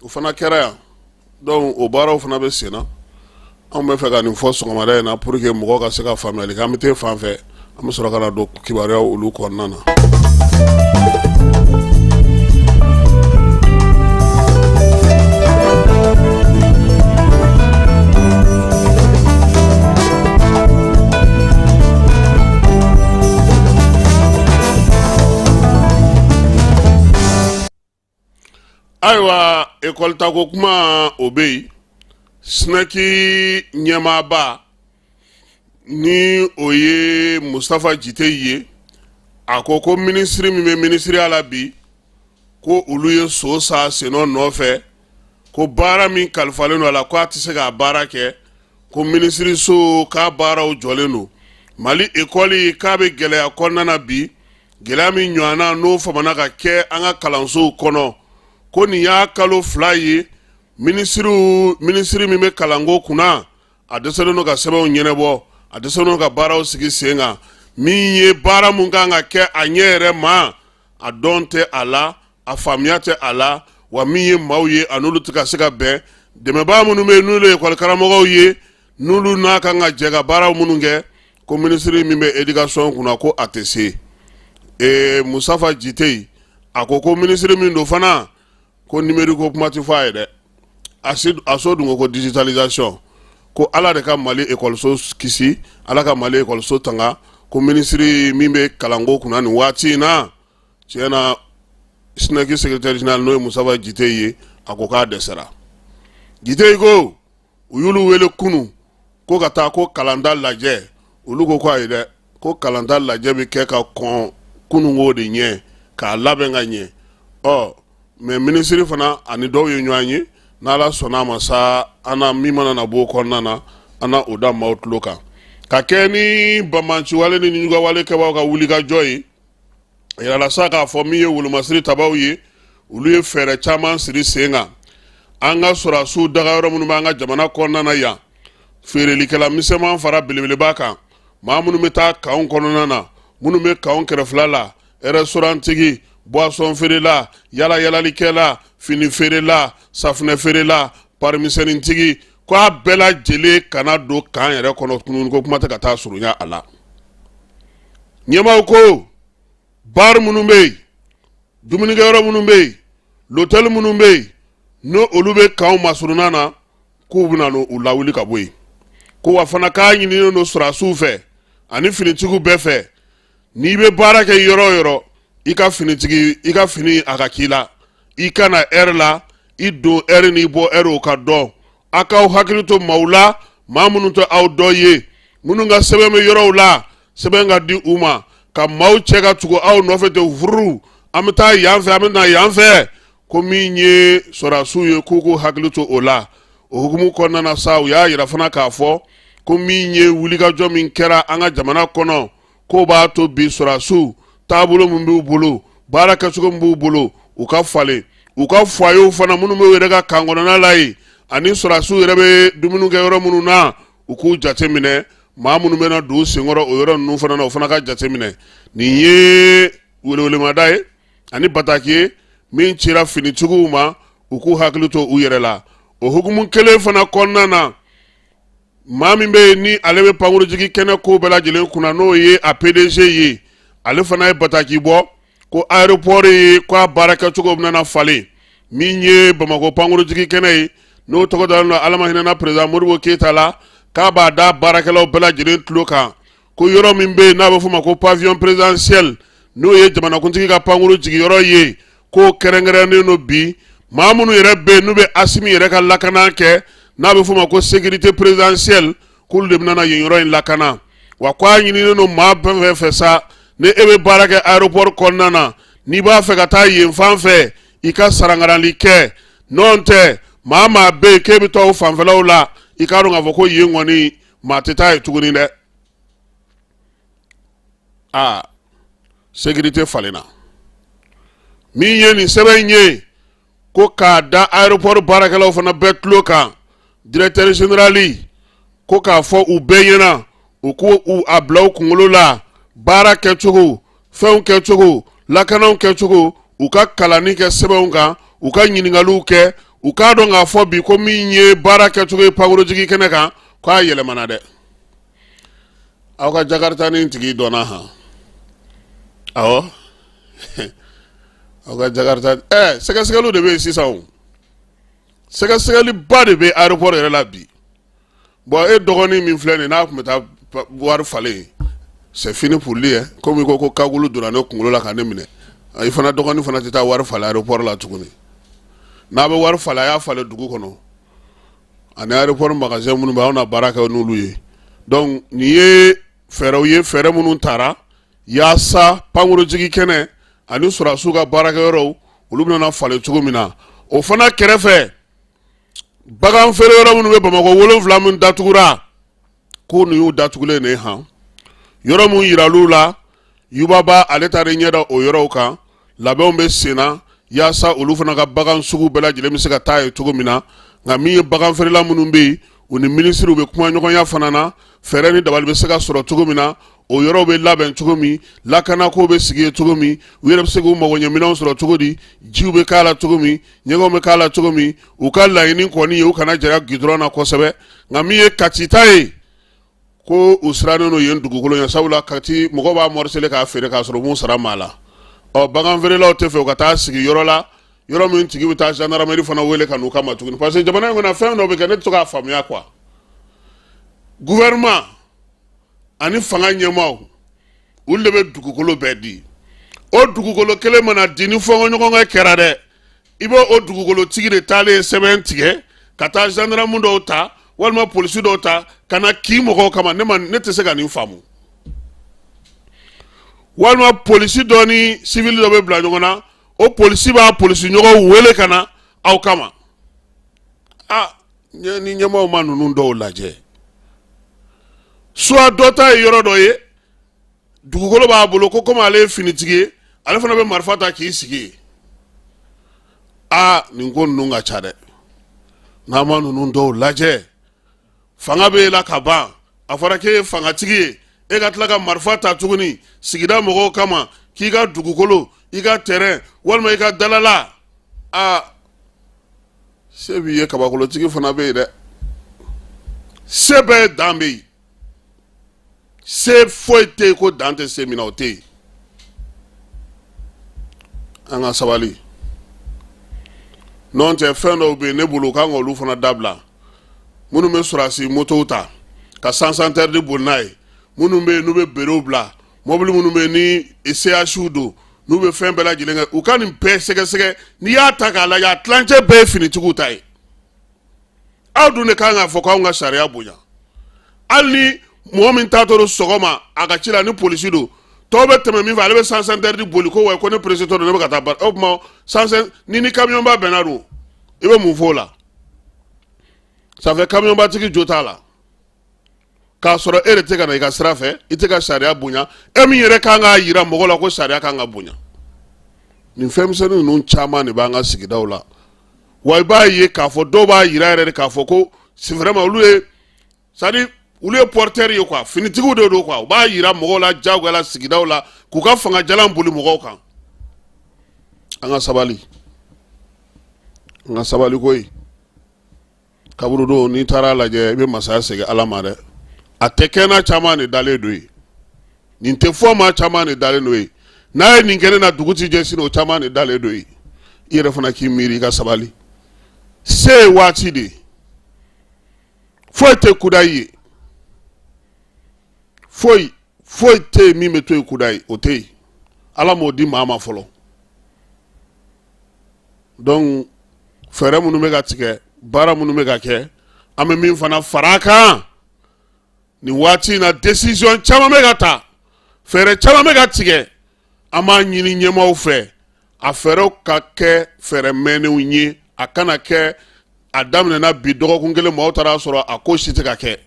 O fana kɛra yan. Donc o baaraw fana bɛ sen na. Anw bɛ fɛ ka nin fɔ sɔgɔmada in na pour que mɔgɔw ka se ka faamuyali kɛ. An bɛ taa fan fɛ, an bɛ sɔrɔ ka na don kibaruyaw olu kɔnɔna na. Ayiwa, ekɔli tako kuma o bɛ yen. SNEC ɲɛmaaba ni o ye Mustafa Jite ye, a ko ko minisiri min bɛ minisiriya la bi, ko olu ye so sa sennɔ nɔfɛ, ko baara min kalifalen don a la, ko a tɛ se k'a baara kɛ, ko minisiriso k'a baaraw jɔlen don. Mali ekɔli k'a bɛ gɛlɛya kɔnɔna na bi, gɛlɛya min ɲɔgɔnna n'o famana ka kɛ an ka kalansow kɔnɔ, ko nin y'a kalo 2 ye, minisiri min bɛ kalanko kunna, a dɛsɛlen don ka sɛbɛnw ɲɛnabɔ, a dɛsɛlen don ka baaraw sigi sen kan. Min ye baara mun kan ka kɛ a ɲɛ yɛrɛ ma, a dɔn tɛ a la, a faamuya tɛ a la. Wa min ye maaw ye, a n'olu tɛ ka se ka bɛn. Dɛmɛbaa minnu bɛ yen, n'olu ye ekɔli karamɔgɔw ye, n'olu n'a kan ka jɛ ka baaraw minnu kɛ, ko minisiri min bɛ éducation kunna, ko a tɛ se. Ee, Mustafa Jite a ko ko minisiri min don fana, ko numérique ko kuma tɛ fɔ a ye dɛ. A so dun ko digitalisation, ko Ala de ka Mali ekɔliso kisi, Ala ka Mali ekɔliso tanga. Ko minisiri min bɛ kalanko kunna nin waati in na, tiɲɛ na, SNEC secrétaire général n'o ye Mustafa Jite ye, a ko k'a dɛsɛra. Jite ko u y'olu wele kunun ko ka taa ko kalanta lajɛ. Olu ko ko ayi dɛ, ko kalanta lajɛ bɛ kɛ ka kɔn kununko de ɲɛ, k'a labɛn ka ɲɛ. Ɔ mais minisiri fana ani dɔw ye ɲɔgɔn ye. N'Ala sɔnna a ma sa, an na min mana na bɔ o kɔnɔna na, an na o da maaw tulo kan, ka kɛ ni banbaanciwale ni ɲugawale kɛbaaw ka wulikajɔ ye. A yirala sa k'a fɔ min ye wolomasiri tabaw ye, olu ye fɛɛrɛ caman siri sen kan. An ka sɔrɔdasiw dagayɔrɔ minnu b'an ka jamana kɔnɔna na yan, feerelikɛla misɛnman fara belebeleba kan, maa minnu bɛ taa kanw kɔnɔna na, minnu bɛ kanw kɛrɛfɛla la, restaurantigi, boisson feerela, yala yalalikɛla, fini feerela, safunɛ feerela, parimisɛnnintigi, ko a bɛɛ lajɛlen kana don kan yɛrɛ kɔnɔ tuguni, ko kuma tɛ ka taa surunya a la. Ɲɛmaaw ko bar minnu bɛ yen, dumunikɛyɔrɔ minnu bɛ yen, lotɛli minnu bɛ yen, n'o olu bɛ kanw masurunna na, k'u bɛna u lawuli ka bɔ yen. Ko wa fana k'a ɲininen don sɔrɔdasiw fɛ ani finitigiw bɛɛ fɛ, n'i bɛ baara kɛ yɔrɔ o yɔrɔ, i ka finitigi, i ka fini a ka k'i la, i ka na ɛri la, i don ɛri n'i bɔ ɛri o ka dɔn. A k'aw hakili to maaw la, maa minnu tɛ aw dɔ ye, minnu ka sɛbɛn bɛ yɔrɔw la, sɛbɛn ka di u ma, ka maaw cɛ ka tugu aw nɔfɛ ten furu, an bɛ taa yan fɛ, an bɛ na yan fɛ. Ko min ye sɔrɔdasiw ye, k'u k'u hakili to o la. O hukumu kɔnɔna na sa, u y'a yira fana k'a fɔ ko min ye wulikajɔ min kɛra an ka jamana kɔnɔ, k'o b'a to bi sɔrɔdasiw taabolo min b'u bolo, baara kɛcogo min b'u bolo, u ka falen. U ka foyerw fana minnu b'u yɛrɛ ka kan kɔnɔna la yen, ani sɔrɔdasiw yɛrɛ bɛ dumuni kɛ yɔrɔ minnu na, u k'u jate minɛ. Maa minnu bɛna don u senkɔrɔ o yɔrɔ ninnu fana na, o fana ka jate minɛ. Nin ye welewelemada ye ani bataki ye min cira finitigiw ma, u k'u hakili to u yɛrɛ la. O hukumu kelen fana kɔnɔna na, maa min bɛ yen ni ale bɛ pankurujigi kɛnɛ ko bɛɛ lajɛlen kunna, n'o ye a PDG ye, ale fana ye bataki bɔ ko aéroport ye k'a baarakɛcogo bɛna falen. Min ye Bamakɔ pankurujigi kɛnɛ ye, n'o tɔgɔ dalen don Ala ma hinɛna président Modibo Keyita la, k'a b'a da baarakɛlaw bɛɛ lajɛlen tulo kan ko yɔrɔ min bɛ yen n'a bɛ f'o ma ko pavillon présidentiel, n'o ye jamanakuntigi ka pankuru jigiyɔrɔ ye, k'o kɛrɛnkɛrɛnnen don bi. Maa minnu yɛrɛ bɛ yen n'u bɛ Asimi yɛrɛ ka lakana kɛ, n'a bɛ f'o ma ko sécurité présidentielle, k'olu de bɛna yen yɔrɔ in lakana. Wa ko a ɲininen don maa fɛn fɛn fɛ sa, ni e bɛ baara kɛ aéroport kɔnɔna na, n'i b'a fɛ ka taa yen fan fɛ, i ka sarangarali kɛ. N'o tɛ, maa maa bɛ yen k'e bɛ taa o fanfɛlaw la, i k'a dɔn k'a fɔ ko yen kɔni maa tɛ taa yen tuguni dɛ. Aa, sécurité falenna. Min ye nin sɛbɛn in ye, ko k'a da aéroport baarakɛlaw fana bɛɛ tulo kan, directeur général ko k'a fɔ u bɛɛ ɲɛna, u ko u a bila u kunkolo la, baara kɛcogo, fɛnw kɛcogo, lakanaw kɛcogo, u ka kalanni kɛ sɛbɛnw kan, u ka ɲininkaliw kɛ, u k'a dɔn k'a fɔ bi ko min ye baara kɛcogo ye pankurunjigin kɛnɛ kan, k'a yɛlɛmana dɛ. Aw ka jakarita ni tigi dɔnna han? Awɔ, aw ka jakarita. Sɛgɛsɛgɛliw de bɛ yen sisan o, sɛgɛsɛgɛliba de bɛ aéroport yɛrɛ la bi. Bon, e dɔgɔnin min filɛ nin, n'a tun bɛ taa wari falen, c'est fini pour lui hein. Komi i ko ko cagoule donna ne kunkolo la ka ne minɛ, i fana dɔgɔnin fana tɛ taa wari falen aéroport la tuguni. N'a bɛ wari falen, a y'a falen dugu kɔnɔ ani aéroport magasin minnu bɛ, aw na baara kɛ n'olu ye. Donc nin ye fɛɛrɛw ye, fɛɛrɛ minnu taara yaasa pankurunjigin kɛnɛ ani sɔrɔdasiw ka baarakɛyɔrɔw, olu bɛna falen cogo min na. O fana kɛrɛfɛ, bagan feere yɔrɔ minnu bɛ Bamakɔ, 7 min datugura, ko nin y'u datugulen de ye han. Yɔrɔ min yiral'u la, Yubaba ale taara ɲɛ da o yɔrɔw kan. Labɛnw bɛ sen na yaasa olu fana ka bagan sugu bɛɛ lajɛlen bɛ se ka taa yen cogo min na. Nka min ye bagan feerela minnu bɛ yen, u ni minisiriw bɛ kuma ɲɔgɔnya fana na, fɛɛrɛ ni dabali bɛ se ka sɔrɔ cogo min na, o yɔrɔw bɛ labɛn cogo min, lakanako bɛ sigi yen cogo min, u yɛrɛ bɛ se k'u magoɲɛminɛnw sɔrɔ cogo di, jiw bɛ k'a la cogo min, ɲɛgɛnw bɛ k'a la cogo min. U ka laɲini kɔni ye u kana jɛra gidɔrɔn na kosɛbɛ. Nka min ye Kati ta ye, ko u sirannen don yen dugukolo ɲɛ, sabula Kati mɔgɔ b'a morceler k'a feere k'a sɔrɔ u m'u sara maa la. Ɔ, bagan feerelaw tɛ fɛ u ka taa sigi yɔrɔ la, yɔrɔ min tigi bɛ taa gendarmerie fana wele ka n'u kama tuguni, parce que jamana in kɔnɔ, fɛn dɔ bɛ kɛ, ne tɛ se k'a faamuya quoi. Gouvernement ani fanga ɲɛmaaw, olu de bɛ dugukolo bɛɛ di. O dugukolo kelen mana di, ni fɔnkɔɲɔgɔnkɔ kɛra dɛ, i b'o o dugukolotigi de taalen sɛbɛn tigɛ ka taa gendarme dɔw ta walima polisi dɔw ta ka na k'i mɔgɔw kama. Ne ma, ne tɛ se ka nin faamu. Walima polisi dɔ ni sivili dɔ bɛ bila ɲɔgɔn na, o polisi b'a polisi ɲɔgɔn wele ka na aw kama. Aa, ni ɲɛmaaw ma ninnu dɔw lajɛ, soit dɔ ta ye yɔrɔ dɔ ye, dugukolo b'a bolo, ko komi ale ye finitigi ye, ale fana bɛ marifa ta k'i sigi yen. Aa, nin ko ninnu ka ca dɛ. N'a ma ninnu dɔw lajɛ, fanga bɛ e la ka ban, a fɔra k'e ye fangatigi ye, e ka tila ka marifa ta tuguni sigida mɔgɔw kama k'i ka dugukolo, i ka terrain walima i ka dalala. Aa, se b'i ye, kabakolotigi fana bɛ yen dɛ. Se bɛɛ dan bɛ yen, se foyi tɛ yen ko dan tɛ se min na, o tɛ yen. An ka sabali, n'o tɛ fɛn dɔw bɛ yen, ne bolo u kan k'olu fana dabila. Minnu bɛ sɔrɔdasi motow ta ka sens interdit boli n'a ye, minnu bɛ yen n'u bɛ berew bila mɔbili, minnu bɛ yen ni CHU don, n'u bɛ fɛn bɛɛ lajɛlen kɛ, u ka nin bɛɛ sɛgɛsɛgɛ. N'i y'a ta k'a lajɛ, a tilancɛ bɛɛ ye finitigiw ta ye. Aw dun de kan k'a fɔ k'anw ka sariya bonya. Hali ni mɔgɔ min taatɔ don sɔgɔma a ka ci la, ni polisi don, tɔw bɛ tɛmɛ min fɛ, ale bɛ sens interdit boli ko wa ko ne peresetɔ don, ne bɛ ka taa baara. O tuma sens ni kamiyɔnba bɛnna don, i bɛ mun fɔ o la? Ça fait kamiyɔnbatigi jo t'a la, k'a sɔrɔ e de tɛ ka na i ka sira fɛ, i tɛ ka sariya bonya, e min yɛrɛ kan k'a yira mɔgɔ la ko sariya kan ka bonya. Nin fɛnmisɛnnin ninnu caman de b'an ka sigidaw la. Wa i b'a ye k'a fɔ dɔw b'a yira yɛrɛ de k'a fɔ ko c'est vraiment olu ye, c'est à dire olu ye porteur ye quoi, finitigiw de don quoi. U b'a yira mɔgɔw la diyagoya la sigidaw la k'u ka fanga jalan boli mɔgɔw kan. An ka sabali, an ka sabali koyi. Kaburudo, n'i taara lajɛ, i bɛ masaya segin Ala ma dɛ. A tɛ kɛ n'a caman de dalen don yen, nin tɛ fɔ maa caman de dalen don yen. N'a ye nin kɛ ne na, dugu ti jɛ sini, o caman de dalen don yen. I yɛrɛ fana k'i miiri, i ka sabali. Se ye waati de ye, foyi tɛ kudayi ye, foyi foyi tɛ yen min bɛ to yen kudayi, o tɛ yen. Ala m'o di maa ma fɔlɔ. Donc fɛɛrɛ minnu bɛ ka tigɛ, baara minnu bɛ ka kɛ, an bɛ min fana fara a kan nin waati in na, décision caman bɛ ka ta, fɛɛrɛ caman bɛ ka tigɛ. An b'a ɲini ɲɛmaaw fɛ, a fɛɛrɛw ka kɛ fɛɛrɛ mɛnnenw ye, a kana kɛ a daminɛna bi, dɔgɔkun kelen maaw taara sɔrɔ a ko si tɛ ka kɛ.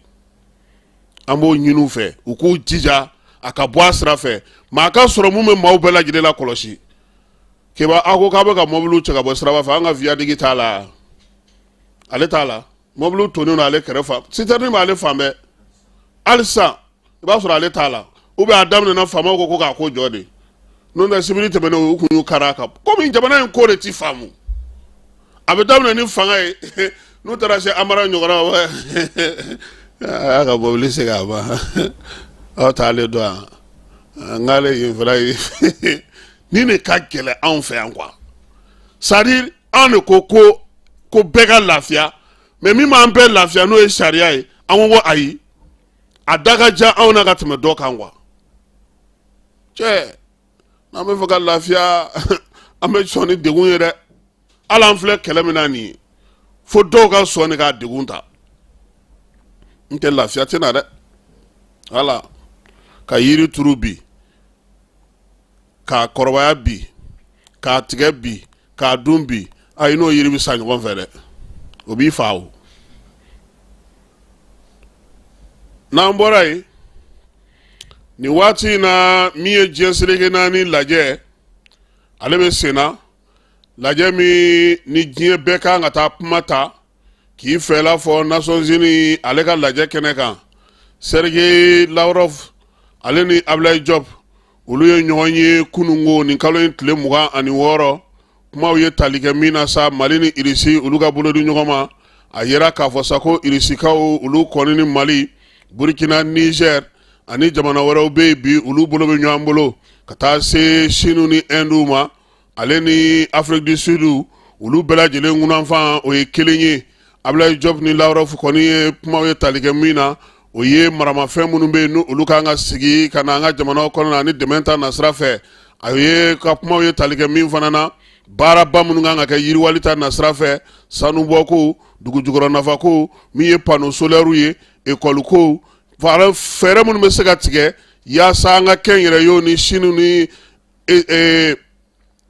An b'o ɲini u fɛ, u k'u jija a ka bɔ a sira fɛ, maa ka sɔrɔ mun bɛ maaw bɛɛ lajɛlen la kɔlɔsi. Keba, aw ko k'a bɛ ka mɔbiliw cɛ ka bɔ siraba fɛ, an ka viaduc t'a la, ale t'a la, mɔbiliw tonnen don ale kɛrɛfɛ, citerne b'ale fan bɛɛ. Hali sisan i b'a sɔrɔ ale t'a la, ou bien a daminɛna, faamaw ko k'a ko jɔ de. N'o tɛ, sibiri tɛmɛnen u kun y'u kari a kan. Komi jamana in ko de ti faamu, a bɛ daminɛ ni fanga ye, n'u taara se Amara ɲɔgɔnna, a y'a ka mɔbili segin a ma. Aw t'ale dɔn yan, n k'ale yen fana ye nin de ka gɛlɛn anw fɛ yan quoi. C'est à dire anw de ko ko bɛɛ ka lafiya, mais min b'an bɛɛ lafiya, n'o ye sariya ye, an ko ayi, a da ka diya anw na ka tɛmɛ dɔ kan quoi. Cɛ, n'an bɛ fɛ ka lafiya, an bɛ sɔn ni degun ye dɛ. Hali an filɛ kɛlɛ min na nin ye, fo dɔw ka sɔn de k'a degun ta, n tɛ lafiya tɛ na dɛ. Wala ka yiri turu bi, k'a kɔrɔbaya bi, k'a tigɛ bi, k'a dun bi, ayi, n'o yiri bɛ sa ɲɔgɔn fɛ dɛ, o b'i fa o. N'an bɔra yen nin waati in na, min ye diɲɛ seleke naani lajɛ, ale bɛ sen na, lajɛ min ni diɲɛ bɛɛ kan ka taa kuma ta k'i fɛla fɔ Nations Unies ale ka lajɛ kɛnɛ kan. Sergei Lavrov ale ni Ablaye Diop, olu ye ɲɔgɔn ye kunungo nin kalo in tile 26. Kumaw ye tali kɛ min na sa, Mali ni Irisi olu ka bolo di ɲɔgɔn ma. A yera k'a fɔ sa ko Irisikaw olu kɔni ni Mali, Burkina, Niger ani jamana wɛrɛw bɛ yen bi, olu bolo bɛ ɲɔgɔn bolo ka taa se Sini ni Inde ma, ale ni Afrique du Sud, olu bɛɛ lajɛlen kunnafan o ye kelen ye. Ablaye Diop ni Lavrov kɔni ye kumaw ye tali kɛ min na, o ye maramafɛn minnu bɛ yen ni olu kan ka sigi ka na an ka jamanaw kɔnɔ na ani dɛmɛ ta nasira fɛ. A ye ka kumaw ye tali kɛ min fana na, baaraba minnu kan ka kɛ yiriwali ta nasira fɛ, sanubɔko, dugujukɔrɔ nafako, min ye panneau solaire ye, école ko, fɛɛrɛ minnu bɛ se ka tigɛ yaasa an ka kɛnyɛrɛyew ni Sini ni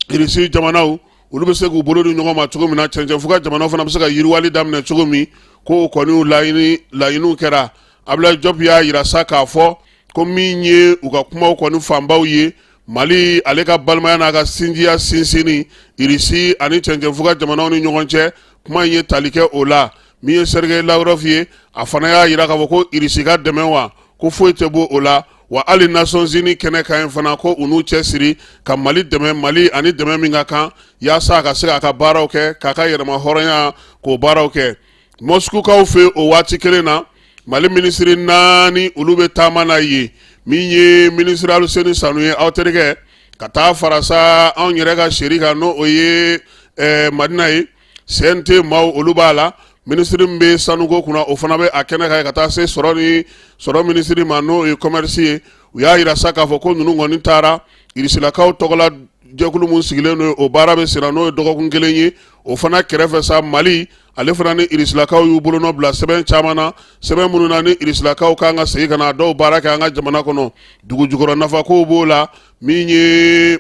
Irisi jamanaw olu bɛ se k'u bolo di ɲɔgɔn ma cogo min na, cɛncɛnfuga jamanaw fana bɛ se ka yiriwali daminɛ cogo min, ko o kɔni laɲiniw kɛra. Ablaye Diop y'a yira sa k'a fɔ ko min ye u ka kumaw kɔni fanbaw ye, Mali ale ka balimaya n'a ka sinjiya sinsinni Irisi ani cɛncɛnfuga jamanaw ni ɲɔgɔn cɛ, kuma in ye tali kɛ o la. Min ye Sergei Lavrov ye, a fana y'a yira k'a fɔ ko Irisi ka dɛmɛ wa ko foyi tɛ bɔ o la, wa hali Nations Unies kɛnɛ kan yen fana, ko u n'u cɛ siri ka Mali dɛmɛ, Mali ani dɛmɛ min ka kan yaasa a ka se k'a ka baaraw kɛ, k'a ka yɛrɛma hɔrɔnya k'o baaraw kɛ. Moskukaw fɛ o waati kelen na, Mali minisiri naani olu bɛ taama na yen, min ye minisiri Aluseni Sanu ye, aw terikɛ, ka taa fara sa anw yɛrɛ ka seri kan, n'o o ye Madina ye, CNT maaw olu b'a la, minisiri min bɛ sanuko kunna o fana bɛ a kɛnɛ kan, ka taa se sɔrɔ ni sɔrɔ minisiri ma, n'o ye commerce ye. U y'a yira sa k'a fɔ ko ninnu kɔni taara irisilakaw tɔgɔla jɛkulu min sigilen don, o baara bɛ senna, n'o ye dɔgɔkun kelen ye. O fana kɛrɛfɛ sa, Mali ale fana ni irisilakaw y'u bolonɔ bila sɛbɛn caman na, sɛbɛn minnu na ni irisilakaw kan ka segin ka na dɔw baara kɛ an ka jamana kɔnɔ, dugu jukɔrɔ nafakow b'o la, min ye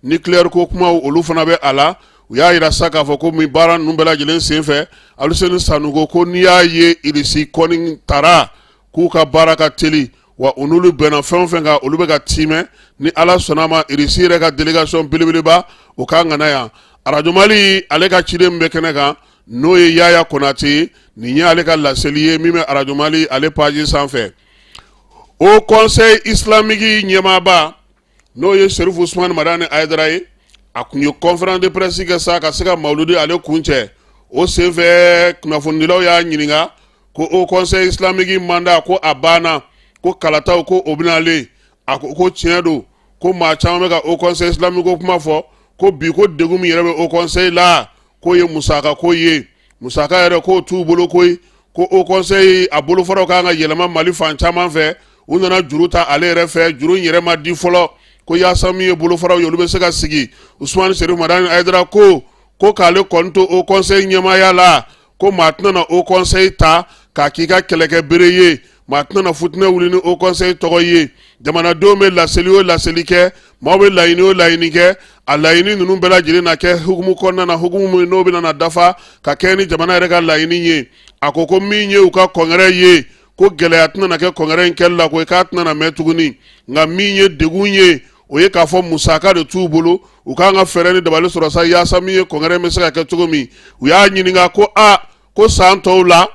nucléaire ko kumaw olu fana bɛ a la. U y'a yira sa k'a fɔ ko min baara ninnu bɛɛ lajɛlen senfɛ, Aluseni Sanu ko n'i y'a ye Irisi kɔni taara, k'u ka baara ka teli, wa u n'olu bɛnna fɛn o fɛn kan, olu bɛ ka tiimɛ. Ni Ala sɔnna a ma, Irisi yɛrɛ ka délégation belebeleba o kan ka na yan. Arajo Mali ale ka ciden min bɛ kɛnɛ kan, n'o ye Yaya Konate ye, nin ye ale ka laseli ye min bɛ Arajo Mali ale page sanfɛ. Haut Conseil islamique ɲɛmaaba, n'o ye Serifu Usumani Madani Ayidara ye, a kun ye conférence de presse kɛ sa ka se ka mawuludi ale kuncɛ. O senfɛ, kunnafonidilaw y'a ɲininka ko Haut Conseil islamique mandat ko a banna, ko kalataw ko o bɛna ale. A ko ko tiɲɛ don, ko maa caman bɛ ka Haut Conseil islamique ko kuma fɔ, ko bi ko degun min yɛrɛ bɛ Haut Conseil la, k'o ye musaka ko ye, musaka yɛrɛ k'o t'u bolo koyi, ko Haut Conseil a bolofaraw kan ka yɛlɛma Mali fan caman fɛ, u nana juru ta ale yɛrɛ fɛ, juru in yɛrɛ ma di fɔlɔ, ko yaasa min ye bolofaraw ye, olu bɛ se ka sigi. Usumani Serifu Madani Ayidara ko k'ale kɔni to Haut Conseil ɲɛmaaya la, ko maa tɛna na Haut Conseil ta k'a k'i ka kɛlɛkɛ bere ye, maa tɛna na futinɛ wuli ni Haut Conseil tɔgɔ ye. Jamanadenw bɛ laseli o laseli kɛ, maaw bɛ laɲini o laɲini kɛ, a laɲini ninnu bɛɛ lajɛlen na kɛ hukumu kɔnɔna na, hukumu min n'o bɛna na dafa ka kɛ ni jamana yɛrɛ ka laɲini ye. A ko min ye u ka congrès ye, ko gɛlɛya tɛna na kɛ congrès in kɛli la, ko k'a tɛna na mɛn tuguni, nka min ye degun ye, o ye k'a fɔ musaka de t'u bolo, u k'an ka fɛɛrɛ ni dabali sɔrɔ sa yaasa min ye congrès bɛ se ka kɛ cogo min. U y'a ɲininka ko a ko san tɔw la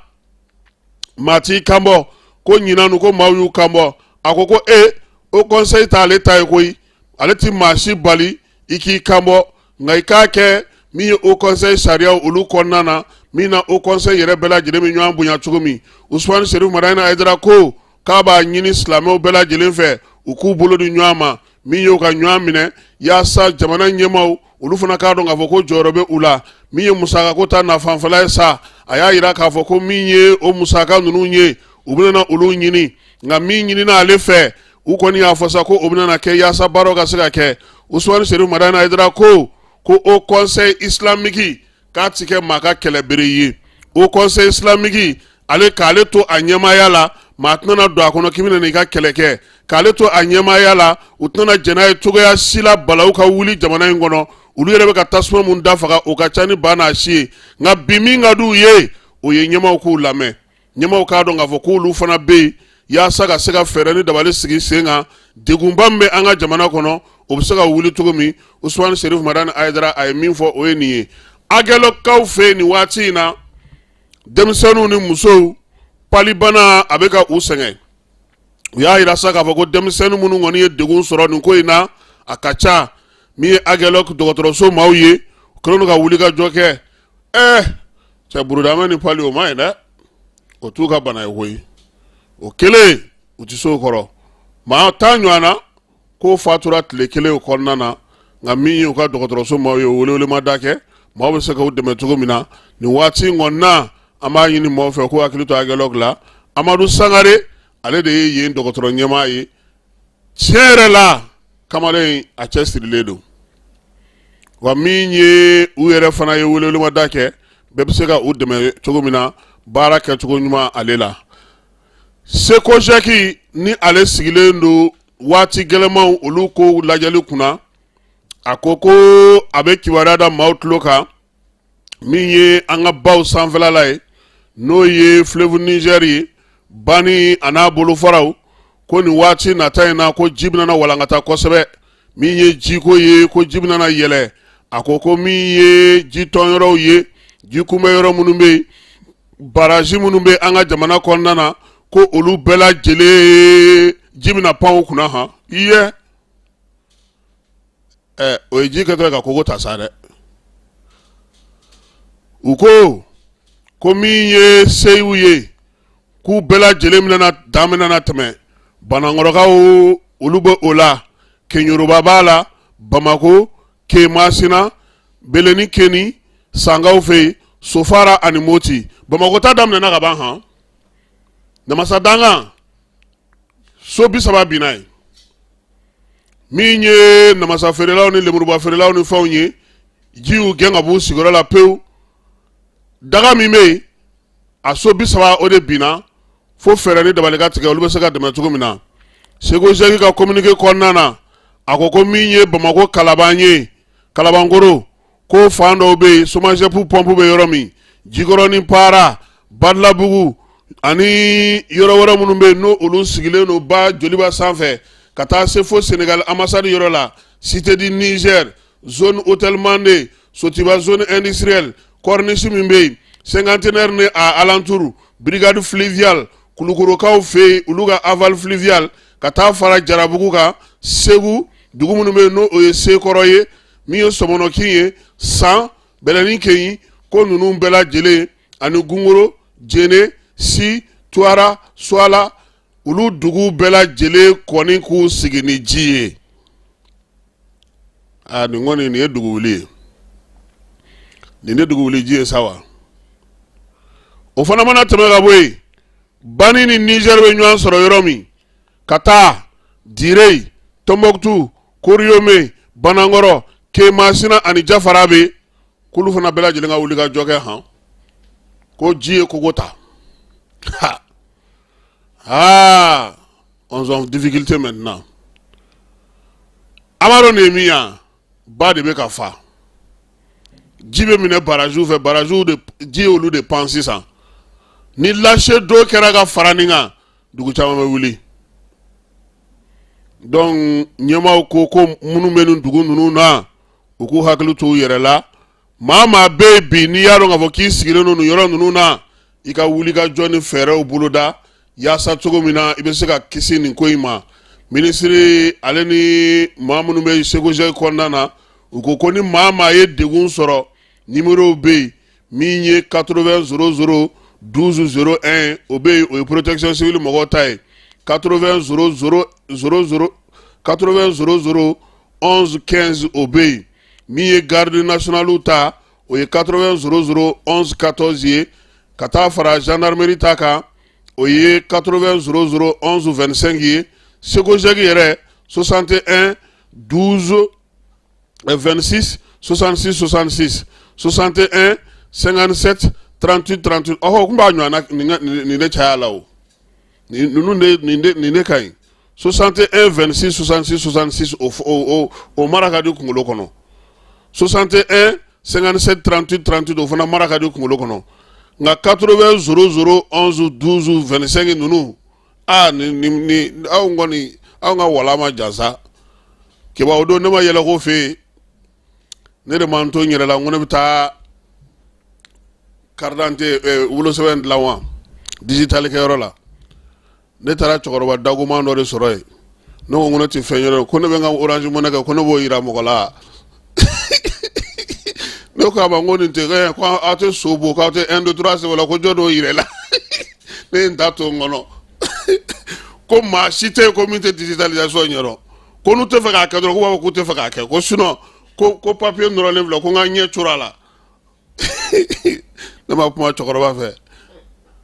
maa t'i kan bɔ, ko ɲinan ko maaw y'u kan bɔ. A ko ko e haut conseil t'ale ta ye koyi, ale ti maa si bali i k'i kan bɔ, nka i k'a kɛ min ye haut conseil sariyaw olu kɔnɔna na, min na haut conseil yɛrɛ bɛɛ lajɛlen bɛ ɲɔgɔn bonya cogo min. Usumani Serifu Madani Hayidara ko k'a b'a ɲini silamɛw bɛɛ lajɛlen fɛ u k'u bolo di ɲɔgɔn ma, min ye u ka ɲɔgɔn minɛ yaasa jamana ɲɛmaaw olu fana k'a dɔn k'a fɔ ko jɔyɔrɔ bɛ u la. Min ye musakako ta nafanfɛla ye sa, a y'a yira k'a fɔ ko min ye o musaka ninnu ye, u bɛna olu ɲini, nka min ɲinina ale fɛ, u kɔni y'a fɔ sa ko o bɛna kɛ yaasa baaraw ka se ka kɛ. Usumani Serifu Madani Hayidara ko ko haut conseil islamique k'a ti kɛ maa ka kɛlɛbere ye. Haut conseil islamique, ale k'ale to a ɲɛmaaya la, maa tɛna don a kɔnɔ k'i bɛna n'i ka kɛlɛ kɛ. K'ale to a ɲɛmaaya la, u tɛna jɛn n'a ye cogoya si la balawu ka wuli jamana in kɔnɔ. Olu yɛrɛ bɛ ka tasuma mun da faga, o ka ca ni ba n'a si ye. Nka bi min ka d'u ye, o ye ɲɛmaaw k'u lamɛn, ɲɛmaaw k'a dɔn k'a fɔ k'olu fana bɛ yen yaasa ka se ka fɛɛrɛ ni dabali sigi sen kan, degunba min bɛ an ka jamana kɔnɔ, o bɛ se ka wuli cogo min. Usumani Serifu Madani Hayidara a ye min fɔ, o ye nin ye. Aguelhokkaw fɛ yen nin waati in na, denmisɛnninw ni musow, palibana a bɛ ka u sɛgɛn. U y'a yira sa k'a fɔ ko denmisɛnnin minnu kɔni ye degun sɔrɔ nin ko in na, a ka ca. Min ye Aguelhok dɔgɔtɔrɔso maaw ye, u kɛlen don ka wuli ka jɔ kɛ. Ɛɛ cɛ, burudamɛ ni pali o ma ɲi dɛ, o t'u ka bana ye koyi. O kelen u tɛ se o kɔrɔ. Maa 10 ɲɔgɔn na k'o fatura tile kelen o kɔnɔna na. Nka min ye u ka dɔgɔtɔrɔso maaw ye, o welewelemada kɛ maaw bɛ se k'u dɛmɛ cogo min na nin waati in kɔni na. An b'a ɲini maaw fɛ k'u hakili to Aguelhok la. Amadu Sangare, ale de ye yen dɔgɔtɔrɔ ɲɛmaa ye. Tiɲɛ yɛrɛ la, kamalen a cɛ sirilen don wa. Min ye u yɛrɛ fana ye welewelemada kɛ, bɛɛ bɛ se ka u dɛmɛ cogo min na, baara kɛcogo ɲuman ale la. SECOGEC ni ale sigilen don waati gɛlɛnmanw olu ko lajɛli kunna, a ko ko a bɛ kibaruya da maaw tulo kan. Min ye an ka baw sanfɛla la ye, n'o ye fleuve Niger ye, bani a n'a bolofaraw, ko nin waati nata in na, ko ji bɛna walankata kosɛbɛ. Min ye jiko ye, ko ji bɛna yɛlɛ. A ko ko min ye ji tɔnyɔrɔw ye, ji kunbɛ yɔrɔ minnu bɛ yen, baraji minnu bɛ an ka jamana kɔnɔna na, ko olu bɛɛ lajɛlen ji bɛna pan u kunna. Han i ye ɛ, o ye ji kɛtɔ ye ka kogo ta sa dɛ. U ko ko min ye seyiw ye, k'u bɛɛ lajɛlen bɛna dan bɛna tɛmɛ. Banankɔrɔkaw olu bɛ o la, Keɲoroba b'a la, Bamakɔ, Kemasina, Beleni, Keni, Sankaw fɛ yen, Sofara ani Moti. Bamakɔ ta daminɛna ka ban. Han, namasa dankan so 30 binna yen. Min ye namasa feerelaw ni lemuruba feerelaw ni fɛnw ye, ji y'u gɛn ka b'u sigiyɔrɔ la pewu. Daga min bɛ yen, a so 30 o de binna, fo fɛɛrɛ ni dabali ka tigɛ, olu bɛ se ka dɛmɛ cogo min na. SECOGEC ka communiqué kɔnɔna na, a ko ko min ye Bamakɔ Kalaban ye, Kalabankoro, ko fan dɔw bɛ yen, SOMAGEP pɔnpu bɛ yɔrɔ min, Jikɔrɔni Para, Badalabugu ani yɔrɔ wɛrɛ minnu bɛ yen, n'o olu sigilen don ba Joliba sanfɛ ka taa se fo Senegal ambassade yɔrɔ la, Cité du Niger, zone hôtel Mande, Sotiba zone industrielle, corniche min bɛ yen, cinquantenaire ni a alentour, brigade fluviale, Kulukorokaw fɛ yen, olu ka aval fluvial, ka taa fara Jarabugu kan, Segu dugu minnu bɛ yen, n'o o ye Sekɔrɔ ye, min ye Sɔmɔnɔkin ye, San, Bɛlɛnin, Keyi, ko ninnu bɛɛ lajɛlen ani Gungoro, Jene, Si, Tuwara, Suwala, olu dugu bɛɛ lajɛlen kɔni k'u sigi ni ji ye. Aa, nin kɔni, nin ye dugu wuli ye, nin ye dugu wuli ji ye sa wa. O fana mana tɛmɛ ka bɔ yen, Bani ni Niger bɛ ɲɔgɔn sɔrɔ yɔrɔ min, ka taa Direy, Tɔnbɔkutu, Koriyome, Banankɔrɔ, Kemasina ani Jafara bɛ, k'olu fana bɛɛ lajɛlen ka wuli ka jɔ kɛ. Han, ko ji ye kogo ta. Ha aa, on est en difficulté maintenant. A b'a dɔn nin ye min ye, ba de bɛ ka fa, ji bɛ minɛ barajiw fɛ, barajiw de ji ye olu de pan sisan. Ni lâcher d'eau kɛra ka fara nin kan, dugu caman bɛ wuli. Donc ɲɛmaaw ko ko minnu bɛ nin dugu ninnu na, u k'u hakili to u yɛrɛ la. Maa maa bɛ yen bi, n'i y'a dɔn k'a fɔ k'i sigilen don nin yɔrɔ ninnu na, i ka wuli ka jɔ ni fɛɛrɛw boloda yaasa cogo min na i bɛ se ka kisi nin ko in ma. Minisiri ale ni maa minnu bɛ SECOGEC kɔnɔna na, u ko ko ni maa maa ye degun sɔrɔ, numérow bɛ yen. Min ye 80 00 12 01, o bɛ yen, o ye protection civile mɔgɔw ta ye. 80 00 00 80 00 11 15, o bɛ yen. Min ye garde nationale ta, o ye 80 00 11 14 ye. Ka taa fara gendarmerie ta kan, o ye 80 00 11 25 ye. SECOGEC yɛrɛ, 61 12 26 66 66, 61 57 38 38. Ɔhɔ, kun b'a ɲɔgɔn na nin de caya la o. Ninnu de nin de ka ɲi. 61 26 66 66, o mara ka di kunkolo kɔnɔ. 61 57 38 38, o fana mara ka di kunkolo kɔnɔ. Nka 80 00 11 12 25 ninnu, aa, ni anw kɔni, anw ka wala ma jansa. Keba, o don ne ma yɛlɛ ko fɛ yen, ne de ma n to n yɛrɛ la n ko ne bɛ taa carte d'identité wolosɛbɛn dilan wa digital kɛyɔrɔ la. Ne taara cɛkɔrɔba dagoman dɔ de sɔrɔ yen. Ne ko ko ne tɛ fɛn yɔrɔ, ko ne bɛ n ka Orange Money kɛ, ko ne b'o yira mɔgɔ la. Ne ko a ma ko nin tɛ ko aw tɛ so bon, k'aw tɛ 1 2 3 sɛbɛn la, ko jɔn d'o yira i la. Ne ye n ta to n kɔnɔ ko maa si tɛ yen ko min tɛ digitalisation ɲɛdɔn, ko n'u tɛ fɛ k'a kɛ dɔrɔn, k'u b'a fɔ k'u tɛ fɛ k'a kɛ, ko sinon ko papier nɔrɔlen filɛ, ko n ka ɲɛ coro a la. Ne ma kuma cɛkɔrɔba fɛ.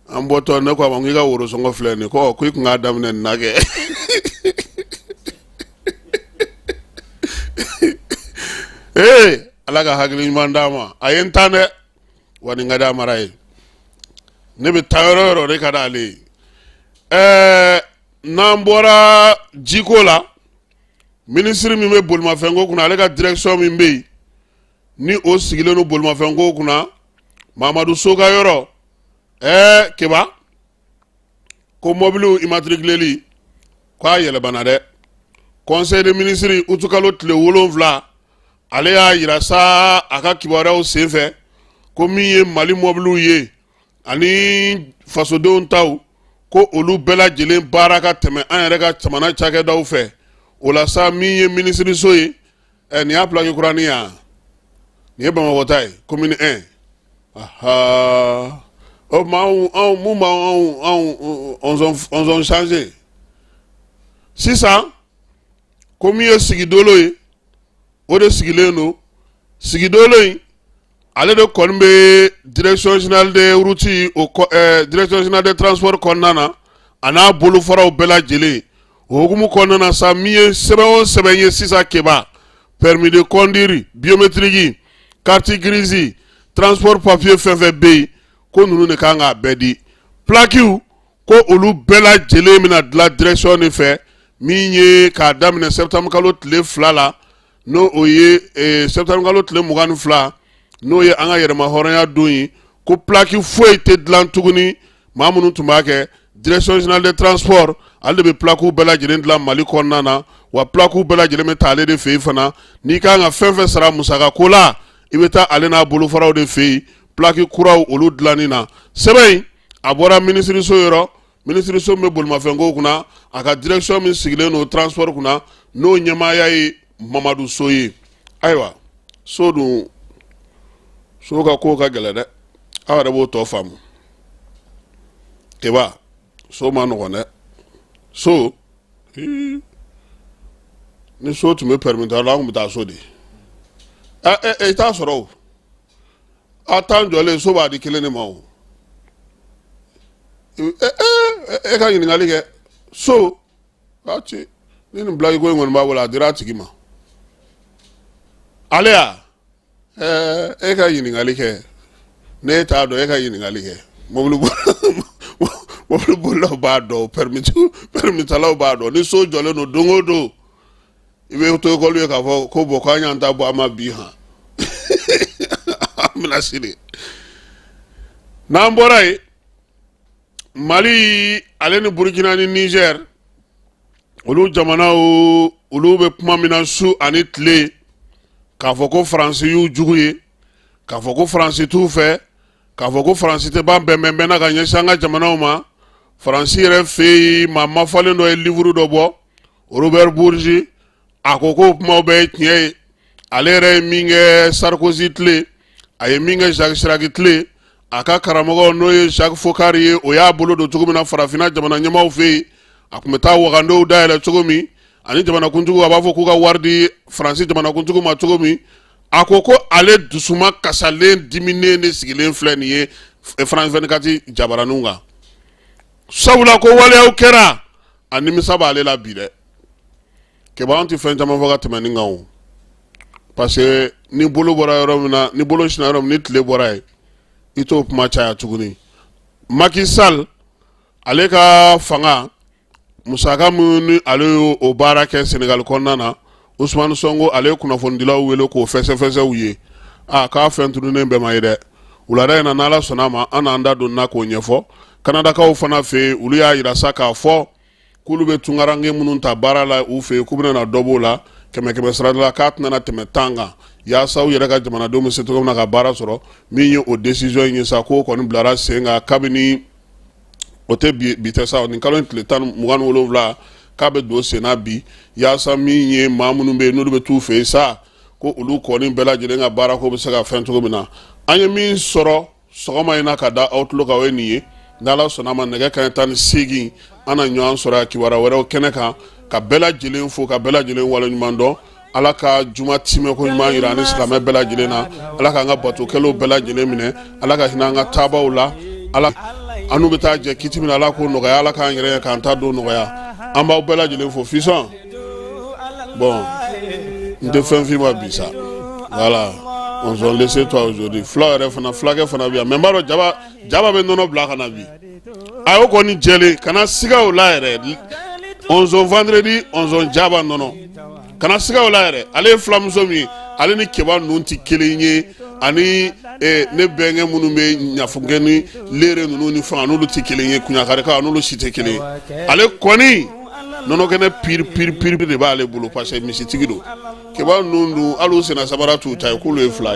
An bɔtɔ, ne ko a ma ko i ka worosɔngɔ filɛ nin ko i tun k'a daminɛ nin na kɛ. Ee, Ala ka hakili ɲuman d'a ma. A ye n tan dɛ, wa nin ka di a mara ye. Ne bɛ taa yɔrɔ o yɔrɔ, de ka di ale ye. Ɛɛ, n'an bɔra jiko la, minisiri min bɛ bolimafɛnko kunna, ale ka direction min bɛ yen ni o sigilen don bolimafɛnko kunna, Mamadu So ka yɔrɔ. Ɛɛ, Keba, ko mɔbiliw immatriculeli k'a yɛlɛmana dɛ. Conseil des ministres, utukalo tile 7, ale y'a yira sa a ka kibaruyaw senfɛ ko min ye Mali mɔbiliw ye ani fasodenw taw, ko olu bɛɛ lajɛlen baara ka tɛmɛ an yɛrɛ ka jamana cakɛdaw fɛ. O la sa, min ye minisiriso ye, ɛ, nin y'a plaque kuranin yan, nin ye Bamakɔ ta ye, commune 1. Aha, o tuma anw anw mun b'anw anw anw on changer sisan, ko min ye sigidolo ye, o de sigilen don. Sigidolo in, ale de kɔni bɛ direction générale des routes, o direction générale des transports kɔnɔna na, a n'a bolofaraw bɛɛ lajɛlen. O hukumu kɔnɔna na sa, min ye sɛbɛn o sɛbɛn ye sisan, Keba, permis de conduire, biométrique, carte grise, transport papier, fɛn fɛn bɛ yen, ko ninnu de kan k'a bɛɛ di. Plaquew, ko olu bɛɛ lajɛlen bɛna dilan direction de fɛ. Min ye k'a daminɛ septembre kalo tile 2 la, n'o o ye septembre kalo tile 22, n'o ye an ka yɛrɛma hɔrɔnya don ye, ko plaque foyi tɛ dilan tuguni. Maa minnu tun b'a kɛ, direction générale des transports, ale de bɛ plaquew bɛɛ lajɛlen dilan Mali kɔnɔna na, wa plaquew bɛɛ lajɛlen bɛ ta ale de fɛ yen fana. N'i kan ka fɛn fɛn sara musaka ko la, i bɛ taa ale n'a bolofaraw de fɛ yen plaque kuraw olu dilanni na. Sɛbɛn in, a bɔra minisiriso yɔrɔ, minisiriso min bɛ bolimafɛnko kunna, a ka direction min sigilen don transport kunna, n'o ɲɛmaaya ye Mamadu So ye. Ayiwa, so dun, so ka ko ka gɛlɛn dɛ, aw yɛrɛ b'o tɔ faamu. Keba, so ma nɔgɔn dɛ. So, ni so tun bɛ permis ta la, an tun bɛ taa so de. Ɛ, i t'a sɔrɔ o. A tan jɔlen, so b'a di kelen de ma o. E ka ɲininkali kɛ so a ci ni nin plaque ko in kɔni b'a bolo, a dira a tigi ma. Ale ya, e ka ɲininkali kɛ, ne t'a dɔn. E ka ɲininkali kɛ, mobili bolilaw b'a dɔn, permis talaw b'a dɔn. Ni so jɔlen don don o don, i bɛ to ekɔli ye k'a fɔ ko bɔn, k'an y'an ta bɔ a ma bi han, an bɛna sini. N'an bɔra yen, Mali ale ni Burukina ni Niger, Olu jamanaw, olu bɛ kuma min na su ani tile, k'a fɔ ko Faransi y'u jugu ye, k'a fɔ ko Faransi t'u fɛ, k'a fɔ ko Faransi tɛ ban bɛnbɛnbɛn na ka ɲɛsin an ka jamanaw ma. Faransi yɛrɛ fɛ yen, maa mafalen dɔ ye livre dɔ bɔ, Robert Bourgi. A ko k'o kumaw bɛɛ ye tiɲɛ ye. Ale yɛrɛ ye min kɛ Sarkozy tile, a ye min kɛ Jacques Chirac tile, a ka karamɔgɔ n'o ye Jacques Foccart ye, o y'a bolo don cogo min na farafinna jamana ɲɛmaaw fɛ yen, a tun bɛ taa wagandew dayɛlɛ cogo min, ani jamanakuntigiw, a b'a fɔ k'u ka wari di Faransi jamanakuntigiw ma cogo min. A ko ko ale dusuma kasalen, diminen de sigilen filɛ nin ye France 24 jabaraninw kan, sabula ko waleyaw kɛra, a nimisa b'ale la bi dɛ. Keba, an tɛ fɛn caman fɔ ka tɛmɛ nin kan o, parce que ni bolo bɔra yɔrɔ min na, ni bolo sinna yɔrɔ min, ni tile bɔra yen, i t'o kuma caya tuguni. Macky Sall, ale ka fanga musaka min ni ale y'o o baara kɛ Senegal kɔnɔna na, Ousmane Sonko, ale ye kunnafonidilaw wele k'o fɛsɛfɛsɛ u ye. A k'a fɛn tununnen bɛɛ ma ye dɛ. Wulada in na, n'Ala sɔnna a ma, an n'an da don na k'o ɲɛfɔ. Kanadakaw fana fɛ yen, olu y'a yira sa k'a fɔ k'olu bɛ tunkaranke minnu ta baara la u fɛ yen, k'u bɛna na dɔ b'o la kɛmɛ kɛmɛ sara la, k'a tɛna na tɛmɛ 10 kan, yaasa u yɛrɛ ka jamanadenw bɛ se cogo min na ka baara sɔrɔ. Min ye o décision in ye sa, k'o kɔni bilara sen kan kabini o tɛ bi tɛ sa, nin kalo in tile 27, k'a bɛ don sen na bi, yaasa min ye maa minnu bɛ yen n'olu bɛ t'u fɛ yen sa, ko olu kɔni bɛɛ lajɛlen ka baarako bɛ se ka fɛn cogo min na. An ye min sɔrɔ sɔgɔma in na ka da aw tulo kan, o ye nin ye. N'Ala sɔnna a ma, nɛgɛ kanɲɛ 18, an na ɲɔgɔn sɔrɔ kibaruya wɛrɛw kɛnɛ kan. Ka bɛɛ lajɛlen fo, ka bɛɛ lajɛlen waleɲuman dɔn. Ala ka juma timɛ ko ɲuman yira ani silamɛ bɛɛ lajɛlen na. Ala k'an ka batokɛlaw bɛɛ lajɛlen minɛ. Ala ka hinɛ an ka taabaw la. Ala an n'u bɛ taa jɛ kiti min na, Ala k'o nɔgɔya. Ala k'an yɛrɛ k'an ta don nɔgɔya. An b'aw bɛɛ lajɛlen fo. Fisɔn, bon, n tɛ fɛn f'i ma bi sa. Voilà, on s'en laisse toi aujourd'hui. Fula yɛrɛ fana, fulakɛ fana bɛ yan, mais n b'a dɔn jaba jaba bɛ nɔnɔ bila ka na bi. A y'o kɔni jɛlen, kana siga o la yɛrɛ. 11 vendredi, 11 jaba nɔnɔ, kana siga o la yɛrɛ. Ale ye fulamuso min ye, ale ni keba ninnu tɛ kelen ye, ani ne bɛnkɛ minnu bɛ ɲafunkɛ ni lere ninnu ni fɛn, n'olu tɛ kelen ye. Kuɲakarikaw, n'olu si tɛ kelen ye. Ale kɔni nɔnɔ kɛnɛ piri piri piri de b'ale bolo, parce que misitigi don. Keba ninnu dun, hali u senna samara t'u ta ye, k'olu ye fila ye.